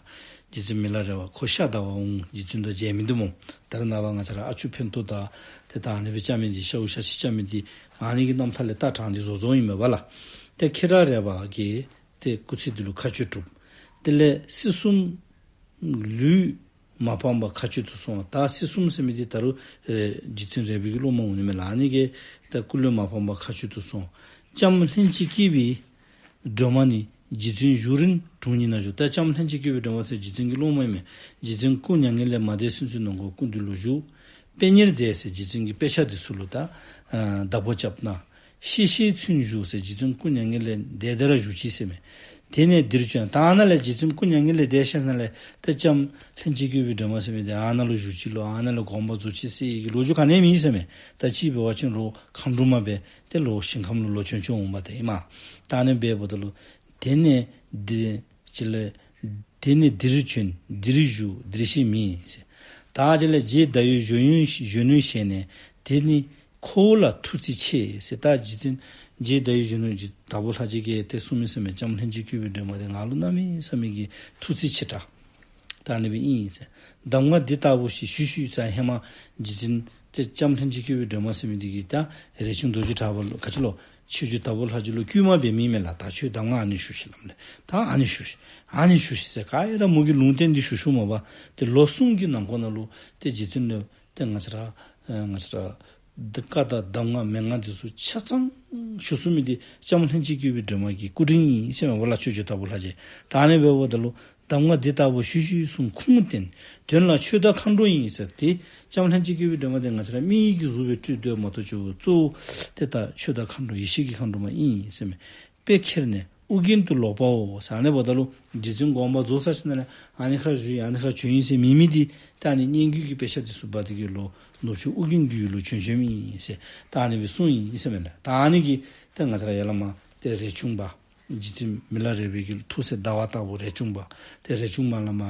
རྗེ་བཙུན་མི་ལ་རས་པ་ཁོ་ཤ་བདའ་བར་འོང་། རྗེ་བཙུན་དང་མཇལ་མི་འདི་སྨོ། ད་རེས་ནངས་པ་ང་བཅས་ར་ཨ་ཆུ་ཕན་ཐོགས་དང་ཏེ་ད་ཨ་ནི་སྦེ་རྐྱབ་མི་འདི་ཤཝ་ཤ་ཤི་རྐྱབ་མི་འདི་ཨ་ནི་གི་རྣམ་ཐར་ལས་ད་དྲངས་ཏེ་བཟོ་བཟོཝ་ཨིན་མས་པ་ལགས། ཏེ་ཁྱི་ར་རས་པ་གིས་ཏེ་སྐུ་ཚེ་འདི་ལུ་མཁའ་སྤྱོད་གྲུབ། དེ་ལས་སྲིད་གསུམ་ལུས་མ་སྤངས་པར་མཁའ་སྤྱོད་དུ་སོང་། ད་སྲིད་གསུམ་ཟེར་མི་འདི་ད་རུང་ཨེ་རྗེ་བཙུན་རས་པའི་གི་སློབ་མ་འོང་ནི་མས་ལགས། ཨ་ནི་གིས་ད་སྐུ་ལུས་མ་སྤངས་པར་མཁའ་སྤྱོད་དུ་སོང་། ལྕམ་ལྷན་ཅིག་སྐྱེས་པའི་སྒྲོལ་མ་ནི་རྗེ་བཙུན་བཞུགས་རིང་དྲུང་ཉིད་ན་བཞུགས། ད་ལྕམ་ལྷན་ཅིག་སྐྱེས་པའི་སྒྲོལ་མ་ཟེར་རྗེ་བཙུན་གྱི་སློབ་མ་ཨིན་མས། རྗེ་བཙུན་སྐུ་མྱ་ངན་ལས་མ་འདས་ཚུན་ཚོད་ནང་འཁོད་སྐུ་མདུན་ལུ་བཞུགས། དཔེ་གཉེར་མཛད་ཟེར་རྗེ་བཙུན་གྱི་དཔེ་ཆ་འདི་ཚུ་ལུ་ད་ཨ་བདག་པོ་རྐྱབ་གནང་། གཤེགས་ཤེས་ཚུན་བཞུགས་ཟེར་རྗེ་བཙུན་སྐུ་མྱ་ངན་ལས་འདས་ཏེ་ར་བཞུགས་ཅི་ཟེར་མས། དེ་ནས་འདིར་བྱོན། ད་ཨ་ནཱ་ལས་རྗེ་བཙུན་སྐུ་མྱ་ངན་ལས་འདས་ཞིནམ་ལས་ད་ལྕམ་ལྷན་ཅིག་སྐྱེས་པའི་སྒྲོལ་མ་ཟེར་མི་འདི་ཨ་ནཱ་ལུ་བཞུགས་ཅི་ལོ། ཨ་ནཱ་ལུ་དགོངས་པ་རྫོགས་ཅི་ཟེར་བའི་གི་ལོ་རྒྱུས་ག་ནི་མེད་ཟེར་མས། ད་ཅི་འབད་བ་ཅིན་རོགས་མཁའ་འགྲོ་མ་སྦེ་ཏེ་རོགས་ཞིང་ཁམས་ལུ་ལོག་བྱོན་བྱོནམ་འོང་པ་ཏེ་ཨིན་མས། ད་ཨ་ནི་སྦེ་འབདཝ་ད་ལུ་དེ་ནས་འདི་ཅི་ལས་དེ་ནས་འདིར་བྱོན། འདིར་བཞུགས། འདིར་གཤེགས་མིན་ཟེར། ད་ཅི་ལས་རྗེ་ཟླ་འོད་གཞོན་ནུ་གཞོན་ནུ་ཞལ་ནས་དེ་ནི་ཁོ་བོ་ལ་ཐུགས་རྩིས་ཆེ་ཟེར། ད་རྗེ་བཙུན་རྗེ་ཟླ་འོད་གཞོན་ནུ་རྗེ་དྭགས་པོ་ལྷ་རྗེ་གིས་ཏེ་གསུངས་མི་ཟེར་མས། ལྕམ་ལྷན་ཅིག་སྐྱེས་པའི་སྒྲོལ་མ་དེ་ང་ལུ་གནམ་མེད་ས་མེད་ཀྱི་ཐུགས་རྩིས་ཆེ་དྲགས། ད་ ད་ཨ་ནི་སྦེ་ཨིན་ཟེར། གདམས་ངག་འདི་ལྟ་བུ་ཞིག་ཞུ་ཞུ་ཟེར། ཧེ་མ་རྗེ་བཙུན་ཏེ་ལྕམ་ལྷན་ཅིག་སྐྱེས་བུའི་སྒྲོན་མ་ཟེར་མི་འདི་གིས་ད་རས་ཆུང་རྡོ་རྗེ་གྲགས་པ་ལུ་ག་ཅི་ལོ། ཆོས་རྗེ་དྭགས་པོ་ལྷ་རྗེ་ལུ་བསྐུལ་མ་འབད་མི་མས་ལགས། ད་ཁྱོད་གདམས་ངག་ཨ་ནི་ཞུ་ཤིག་ལགས་སྨ་རེ། ད་ཨ་ནི་ཞུ་ཤིག་ཨ་ནི་ཞུ་ཤིག་ཟེར་ག་ར་མོ་གིས་ལུང་བསྟན་འདི་ཞུ་ཞུཝ་མས་པ། ཏེ་ལོ་གསུམ་གྱི་ནང་འཁོད་ནང་ལུ་ཏེ་རྗེ་བཙུན་ལུ་ཏེ་ང་བཅས་ར་ཨ་ང་བཅས་ར་ཏེ་བཀའ་དང་གདམས་ངག་མན་ངག་འདི་ཚུ་ཆ་ཚང་ཞུ་ཚུགས་མི་འདི་ལྕམ་ལྷན་ཅིག་སྐྱེས་བུའི་སྒྲོན་མ་གི་སྐུ་དྲིན་ཨིན་ཟེར་མས་པ་ལགས། ཆོས་རྗེ་དྭགས་པོ་ལྷ་རྗེ། ད་ཨ་ནི་འབདཝ་ད་ལུ་གདམས་ངག་འདི་ལྟ་བུ་ཞུ་ཞུ་གསུངས་ཁུངས་བསྟན། དོན་ལ་ཆོས་བདག་མཁའ་འགྲོ་ཡིན་ཟེར། ཏེ་ལྕམ་ལྷན་ཅིག་སྐྱེས་བུའི་སྒྲོན་མ་འདི་ང་བཅས་ར་མི་ཡི་གི་གཟུགས་སྦེ་སྤྲུལ་སྡོདཔ་མ་གཏོགས་ཅིག་གཙོ་བོ་ཏེ་ད་ཆོས་བདག་མཁའ་འགྲོ་ཡེ་ཤེས་ཀྱི་མཁའ་འགྲོ་མ་ཨིན་ཟེར་མས། དཔེ་ཁྱེར་ནས་ཨུ་རྒྱན་དུ་ལོག་པའོ་ཟེར། ཨ་ནི་འབདཝ་ད་ལུ་རྗེ་བཙུན་དགོངས་པ་རྫོགས་ཚར་ཞིནམ་ལས་ཨ་ནི་ཁར་བཞུགས་ཡི་ཨ་ནི་ཁར་བྱོན་ཡི་ཟེར་མེད་མི་འདི་ད་ཨ་ནི་སྙན་བརྒྱུད་ཀྱི་དཔེ་ཆ་འདི་ཚུ་འབག་སྟེ་གི་ལོག་ནུབ་ཕྱོགས་ཨུ་རྒྱན་གྱི་ཡུལ་ལུ་བྱོན་བྱོནམ་ཨིན་ཟེར་ད་ཨ་ནི་སྦེ་གསུངས་ཡི་ཟེར་མས་ལགས། ད་ཨ་ནི་གིས་ཏེ་ང་བཅས་ར་ཡ་བླ་མ་ཏེ་རས་ཆུང་པ་རྗེ་བཙུན་མི་ལ་རས་པའི་གི་ཐུགས་སྲས་ཟླ་བ་ལྟ་བུ་རས་ཆུང་པ། ཏེ་རས་ཆུང་པ་བླ་མ་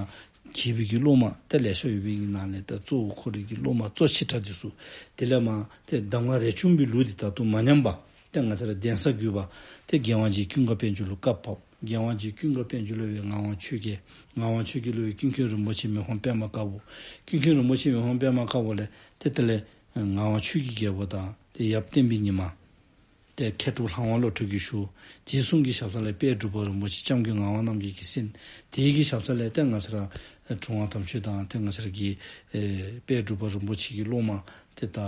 དགྱེས་པའི་གི་སློབ་མ་ཏེ་ལེ་ཤ་ཡོད་པའི་གི་ནང་ལས་ཏེ་གཙོ་བོ་ཁོ་རའི་གི་སློབ་མ་གཙོ་ཆེ་དྲགས་འདི་ཚུ། དེ་ལས་མར་ཏེ་གདམས་ངག་རས་ཆུང་པའི་ལུགས་འདི་ད་དུང་མ་ཉམས་པར་ཏེ་ང་བཅས་ར་གདན་ས་བརྒྱུད་པ་ཏེ་རྒྱལ་དབང་རྗེ་ཀུན་དགའ་དཔལ་འབྱོར་ལུ་བཀའ་བབས། རྒྱལ་དབང་རྗེ་ཀུན་དགའ་དཔལ་འབྱོར་ལུ་སྦེ་ངག་དབང་ཆོས་རྒྱལ། ངག་དབང་ཆོས་རྒྱལ་ལུ་སྦེ་ཀུན་མཁྱེན་རིན་པོ་ཆེ་མི་ཕམ་པདྨ་དཀར་པོ། ཀུན་མཁྱེན་རིན་པོ་ཆེ་མི་ཕམ་པདྨ་དཀར་པོ་ལས་ཏེ་དེ་ལས་ངག་དབང་ཆོས་ཀྱི་རྒྱལ་པོ་དང་ཏེ་ཡབ་བསྟན་པའི་ཉི་མ། ཏེ་མཁས་གྲུབ་ལྷ་དབང་བློ་གྲོས་ཀྱིས་ཞུ། དེའི་གསུང་གི་ཞབས་ས་ལས་དཔལ་འབྲུག་པ་རིན་པོ་ཆེ་སྐྱབས་མགོན་ངག་དབང་རྣམ་རྒྱལ་གྱིས་གསན། དེའི་གི་ཞབས་ས་ལས་ཏེ་ང་བཅས་ར་གྲུབ་དབང་དམ་ཆོས་དང་ཏེ་ང་བཅས་ར་གི་ཨེ་དཔལ་འབྲུག་པ་རིན་པོ་ཆེ་གི་སློབ་མ་ཏེ་ད་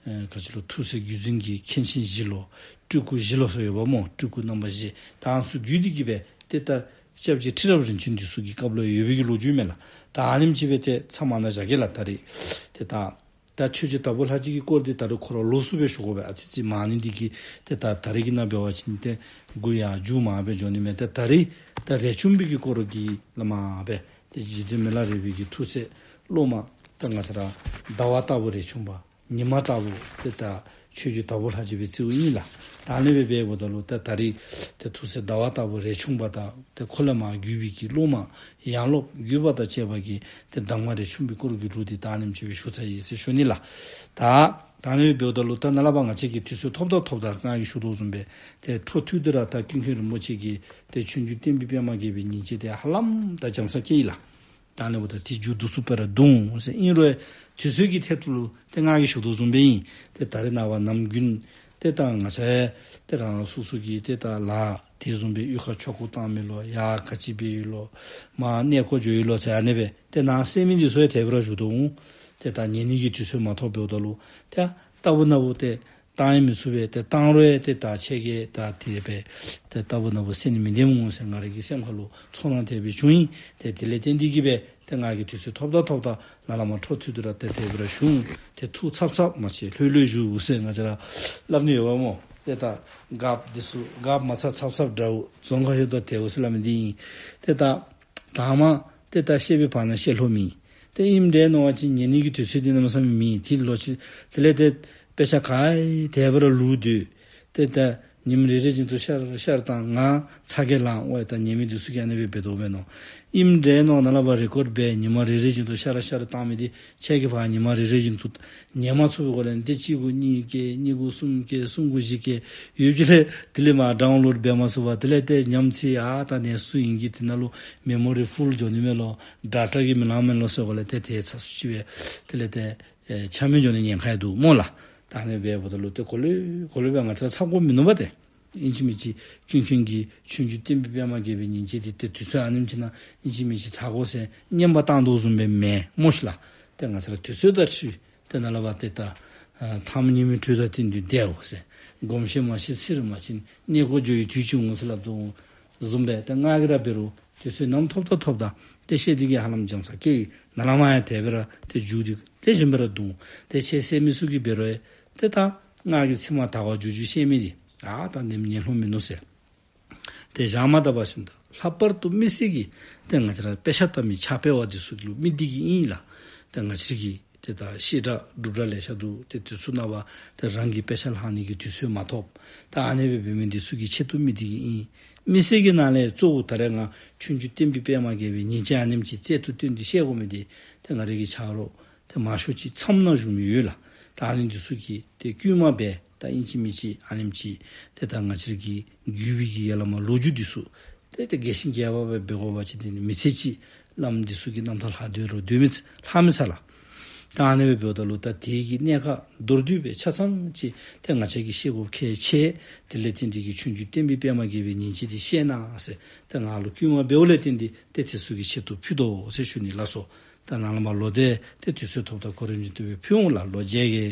ཨེ་ག་ཅི་ལོ་ཐུགས་སྲས་བརྒྱུད་འཛིན་གྱི་མཁན་ཆེན་བཞི་ལོ། སྤྲུལ་སྐུ་བཞི་ལོ་ཟེར་ཡོདཔ་སྨོ། སྤྲུལ་སྐུ་རྣམ་པ་བཞི་དང་ཚུ་བརྒྱུད་དེ་གི་སྦེ་ཏེ་ད་སྐྱབས་རྗེ་ཁྲི་རབས་རིམ་བྱོན་འདི་ཚུ་གི་སྐབས་ལུ་ཡོད་པའི་གི་ལོ་རྒྱུས་མས་ལགས། ད་ཨ་ནེམ་ཅིག་སྦེ་ཏེ་ཚབ་མ་ནཱ་བཞག་གེ་ལགས། ད་རེས་ཏེ་ད་ད་ཆོས་རྗེ་དྭགས་པོ་ལྷ་རྗེ་གི་སྐོར་འདི་ད་རེས་ཁོ་ར་ལོགས་སུ་སྦེ་ཞུ་དགོ་པས། ཨ་ཙི་ཙི་མང་ནི་འདི་གིས་ཏེ་ད་ད་རེས་ཀྱི་ནང་འབད་བ་ཅིན་ཏེ་མགུ་ཡར་མཇུག་མར་སྦེ་འགྱོ་ནི་མས། ཏེ་ད་རེས་ད་རས་ཆུང་པའི་གི་སྐོར་གྱི་ལས་མར་སྦེ་ཏེ་རྗེ་བཙུན་མི་ལ་རས་པའི་གི་ཐུགས་སྲས་སློབ་མ་ཏེ་ང་བཅས་ར་ཟླ་བ་ལྟ་བུ་རས་ཆུང་པ་ཉི་མ་ལྟ་བུ་ཏེ་ད་ཆོས་རྗེ་དྭགས་པོ་ལྷ་རྗེ་སྦེ་བརྩིཝ་ཨིན་ལགས། ད་ཨ་ནི་སྦེ་འབདཝ་ད་ལུ་ད་ད་རེས་ཏེ་ཐུགས་སྲས་ཟླ་བ་ལྟ་བུ་རས་ཆུང་པ་དང་ཏེ་ཁོ་ལས་མར་བརྒྱུད་པའི་གི་སློབ་མ་ཡང་སློབ་བརྒྱུད་པ་དང་བཅས་པ་གི་ཏེ་གདམས་ངག་རས་ཆུང་པའི་སྐོར་གྱི་ལུགས་འདི་ད་ཨ་ནེམ་ཅིག་སྦེ་ཞུ་ཚར་ཡི་ཟེར་ཞུ་ནི་ལགས། ད་ད་ཨ་ནི་སྦེ་འབདཝ་ད་ལུ་ད་ནཱ་ལས་ཕར་ང་བཅས་ཀྱིས་དུས་ཚོད་ཐོབ་དང་ཐོབ་དང་ང་གིས་ཞུ་དོ་བཟུམ་སྦེ་ཏེ་འཕྲོ་མཐུད་དེ་ར་ད་ཀུན་མཁྱེན་རིན་པོ་ཆེ་གི་ཏེ་ཆོས་འབྱུང་བསྟན་པའི་པདྨ་རྒྱས་པའི་ཉིན་བྱེད་འདི་ཧ་ལམ་ད་འཇམ་ས་སྐྱེས་ཡི་ལགས། ད་ཨ་ནི་འབདཝ་ད་ཏེ་མཇུག་བསྡུ་ཚུགས་པ་ར་འདུག་ཟེར། ཨིན་རུང་དུས་ཚོད་ཀྱི་ཐད་དུ་ལུ་ཏེ་ང་གིས་ཞུ་དོ་བཟུམ་སྦེ་ཨིན། ཏེ་ད་རེས་ནངས་པ་ནམ་རྒྱུན་ཏེ་ད་ང་བཅས་ཏེ་རང་རང་སོ་སོ་གི་ཏེ་ད་ལཱ་དེ་བཟུམ་སྦེ་གཡུས་ཁར་ཆོ་ག་བཏང་མི་ལོ་ཡར་ག་ཅི་འབད་ཡི་ལོ་མར་གནས་སྐོར་འགྱོ་ཡི་ལོ་ཟེར་ཨ་ནི་སྦེ་ཏེ་ནཱ་གསན་མི་འདི་ཚུ་ཡང་དེ་སྦེ་ར་བཞུགས་དོ་འོང་། ཏེ་ད་ཉན་ནི་གི་དུས་ཚོད་མ་ཐོབ་འབདཝ་ད་ལུ་ཏེ་ལྟ་བུ་ན་བུ་ཏེ་བཏང་ཡང་མི་ཚུགས་པས། ཏེ་བཏང་རུང་ཡང་ཏེ་ད་ཁྱེད་ཀྱིས་ད་དེ་སྦེ་ཏེ་ལྟ་བུ་ན་བུ་གསན་ནི་མི་བདེ་སྨོ་ཟེར་ང་རའི་གི་སེམས་ཁ་ལུ་ཚོར་སྣང་དེ་སྦེ་བྱུང་ཡི། ཏེ་དེ་ལས་བརྟེན་ཏེ་གི་སྦེ་ཏེ་ང་གིས་དུས་ཚོད་ཐོབ་དང་ཐོབ་དང་ནཱ་ལས་མར་འཕྲོ་མཐུད་དེ་ར་ཏེ་དེ་སྦེ་ར་ཞུ་འོང་། ཏེ་ཐུགས་ཚབ་ཚབ་མ་བྱེད་ལྷོད་ལྷོད་བཞུགས་ཟེར་ང་བཅས་ར་སླབ་ནི་ཡོདཔ་སྨོ། ཏེ་ད་རྒཔོ་འདི་ཚུ་རྒཔོ་མ་ཚབ་ཚབ་ཚབ་འདྲཝ་རྫོང་ཁ་ལྷོད་དང་དེའུ་ཟེར་སླབ་མི་འདི་ཨིན། ཏེ་ད་དང་མ་ཏེ་ད་བཤད་པའི་བར་ན་བཤད་ལོང་མེད། ཏེ་ཨིནམ་འདྲས་མནོ་བ་ཅིན་ཉན་ནི་གི་དུས་ཚོད་འདི་གནམ་མེད་ས་མེད་མེད། ཏེ་ལོག་ཅི་དེ་ལས་ཏེ་དཔེ་ཆ་ག་ཡེ་དེ་སྦེ་ར་ལུས་སྡོད། ཏེ་ད་ཉིནམ་རེ་རེ་བཞིན་དུ་ཤར་ཤར་བཏང་ང་ཚ་གྱང་ལང་འོ་ད་ཉན་མི་འདི་ཚུ་གིས་ཨ་ནི་སྦེ་འབད་དོ་མས་མནོ། ཨིནམ་འདྲས་མནོ་ནཱ་ལས་ཕར་རེ་ཀོཌ་འབད་ཉི་མ་རེ་རེ་བཞིན་དུ་ཤར་ཤར་བཏང་མི་འདི་ཁྱེད་ཀྱིས་ཕར་ཉི་མ་རེ་རེ་བཞིན་དུ་ཉན་མ་ཚུགས་པའི་སྒོ་ལས་ཏེ་གཅིག་གུ་གཉིས་བཀལ་གཉིས་གུ་གསུམ་བཀལ་གསུམ་གུ་བཞི་བཀལ་ཡོད་ཅི་ལས་དེ་ལས་མར་ཌའུན་ལོཌ་འབད་མ་ཚུགས་པར་དེ་ལས་ཏེ་ཉམས་ཚིག་ཨ་ད་གནས་ཚུལ་ཨིན་གྱི་དེ་ནང་ལུ་མེ་མོ་རི་ཕུལ་འགྱོ་ནི་མས་ལོ། ཌེ་ཊ་གིས་མི་ལང་མས་ལོ་ཟེར་སྒོ་ལས་ཏེ་ཏེ་ཚ་སུ་ཅིག་སྦེ་དེ་ལས་ཏེ་ཨེ་ཆ་མེད་འགྱོ་ནི་ཉེན་ཁ་ཡང་འདུག་སྨོ་ལགས། ད་ཨ་ནི་སྦེ་འབདཝ་ད་ལུ་ཏེ་གོ་ལེ་གོ་ལེ་སྦེ་ང་བཅས་ར་ཚབ་དགོཔ་མིན་ནུག་པ། ཏེ་ཨིན་ཅི་མིན་ཅི་ཀུན་མཁྱེན་གྱི་ཆོས་འབྱུང་བསྟན་པའི་པདྨ་རྒྱས་པའི་ཉིན་བྱེད་འདི་ཏེ་དུས་ཚོད་ཨ་ནེམ་ཅིག་ནང་ཨིན་ཅི་མིན་ཅི་ཚར་དགོ་ཟེར་རྔན་པ་བཏང་དོ་བཟུམ་སྦེ་མེན་སྨོ་ཤི་ལགས། ཏེ་ང་བཅས་ར་དུས་ཚོད་དང་འཁྲིལ་ཏེ་ནཱ་ལས་ཕར་ཏེ་ད་ཨ་ཐ་མ་ཉིན་མོའི་དྲོད་དང་བསྟུན་ཏེ་བདེའོ་ཟེར། སྒོམ་ཞིང་མ་ཤི་ཚེ་རིང་མ་ཕྱིན། གནས་སྐོར་འགྱོ་བའི་དུས་ཅིག་འོང་ཟེར་སླབ་དོ་བཟུམ་སྦེ་ཏེ་ང་གིས་ར་འབད་རུང་དུས་ཚོད་ནམ་ཐོབ་དང་ཐོབ་དང་ཏེ་བཤད་དེ་གིས་ཧ་ལམ་འཇམ་ས་སྐྱེས་ཡི། ནཱ་ལས་མར་ཡང་དེ་སྦེ་ར་ཏེ་མཇུག་འདི་ལེགས་ཤོམ་སྦེ་ར་བསྡུ་འོང་། ཏེ་ཁྱེད་གསན་མི་ཚུ་གིས་འབད་རུང་ཡང་ཏེ་ད་ང་གིས་ཚིག་མ་དག་པར་མཇུག་མཇུག་བཤད་མི་འདི་ཨ་ད་ནེམ་ཉན་ལོང་མིན་ནུག་ཟེར། ཏེ་བཞག་མ་ད་པ་ཞིནམ་ད་ལྷག་པར་དུ་དམིགས་བསལ་གྱིས་ཏེ་ང་བཅས་ར་དཔེ་ཆ་ལྟ་མི་ཕྱག་དཔེ་བ་འདི་ཚུ་ལུ་དམིགས་ཏེ་གིས་ཨིན་ལགས། ཏེ་ང་བཅས་ཀྱི་ཏེ་ད་བཤད་གྲྭ་སྒྲུབ་གྲྭ་ལེ་ཤ་འདུག། ཏེ་དུས་ཚོད་ནང་ཕར་ཏེ་རང་གི་དཔེ་ཆ་ལྷག་ནི་གི་དུས་ཚོད་མ་ཐོབ། ད་ཨ་ནི་སྦེ་འབད་མི་འདི་ཚུ་གི་ཆེད་དུ་དམིགས་ཏེ་གིས་ཨིན། དམིགས་བསལ་གྱི་ནང་ལས་གཙོ་བོ་ད་རེས་ང་ཆོས་འབྱུང་བསྟན་པའི་པདྨ་རྒྱས་པའི་ཉིན་བྱེད་ཨ་ནེམ་ཅིག་རྩལ་དུ་བཏོན་ཏེ་བཤད་དགོ་མི་འདི་ཏེ་ང་རའི་གི་ཆ་རོགས་ཏེ་མང་ཤོས་ཅིག་མཚམས་ནང་བཞུགས་མི་ཡོད་ལགས། ད་ཨ་ནི་འདི་ཚུ་གིས་ཏེ་བསྐུལ་མ་འབད་ད་ཨིན་ཅི་མིན་ཅི་ཨ་ནེམ་ཅིག་ཏེ་ད་ང་བཅས་ཀྱི་བརྒྱུད་པའི་གི་ཡ་བླ་མ་ལོ་རྒྱུས་འདི་ཚུ་ཏེ་ཏེ་རྒྱས་ཤིང་རྒྱས་པ་སྦེ་འབད་དགོ་པ་ཅིན་ཏེ་མི་ཚེ་གཅིག་ བླམ་འདི་ཚུ་གི་རྣམ་ཐར་ལྷག་སྟེ་རུང་སྡོད་མི་ལྷག་མི་ཚར་ལགས། ད་ཨ་ནི་སྦེ་འབདཝ་ད་ལུ་ད་དེ་གི་གནད་ཁག་མདོར་བསྡུས་སྦེ་ཆ་ཚང་ཅིག་ཏེ་ང་བཅས་ཀྱིས་ཤེས་དགོཔ་གལ་ཆེ། དེ་ལས་བརྟེན་འདི་གིས་ཆོས་འབྱུང་བསྟན་པའི་པདྨ་རྒྱས་པའི་ཉིན་བྱེད་འདི་བཤད་གནང་ཟེར་ཏེ་ང་ལུ་བསྐུལ་མ་འབདཝ་ལས་བརྟེན་འདི་ཏེ་དེ་ཚུ་གི་ཆེད་དུ་ཕུལ་དོ་ཟེར་ཞུ་ནི་ལགས་སོ། ད་ནཱ་ལས་མར་ལོག་སྟེ་ཏེ་དུས་ཚོད་ཐོབ་ད་ཁོ་ར་བཞིན་དུ་སྦེ་ཕུལ་འོང་ལགས། ལོག་མཇལ་གེ།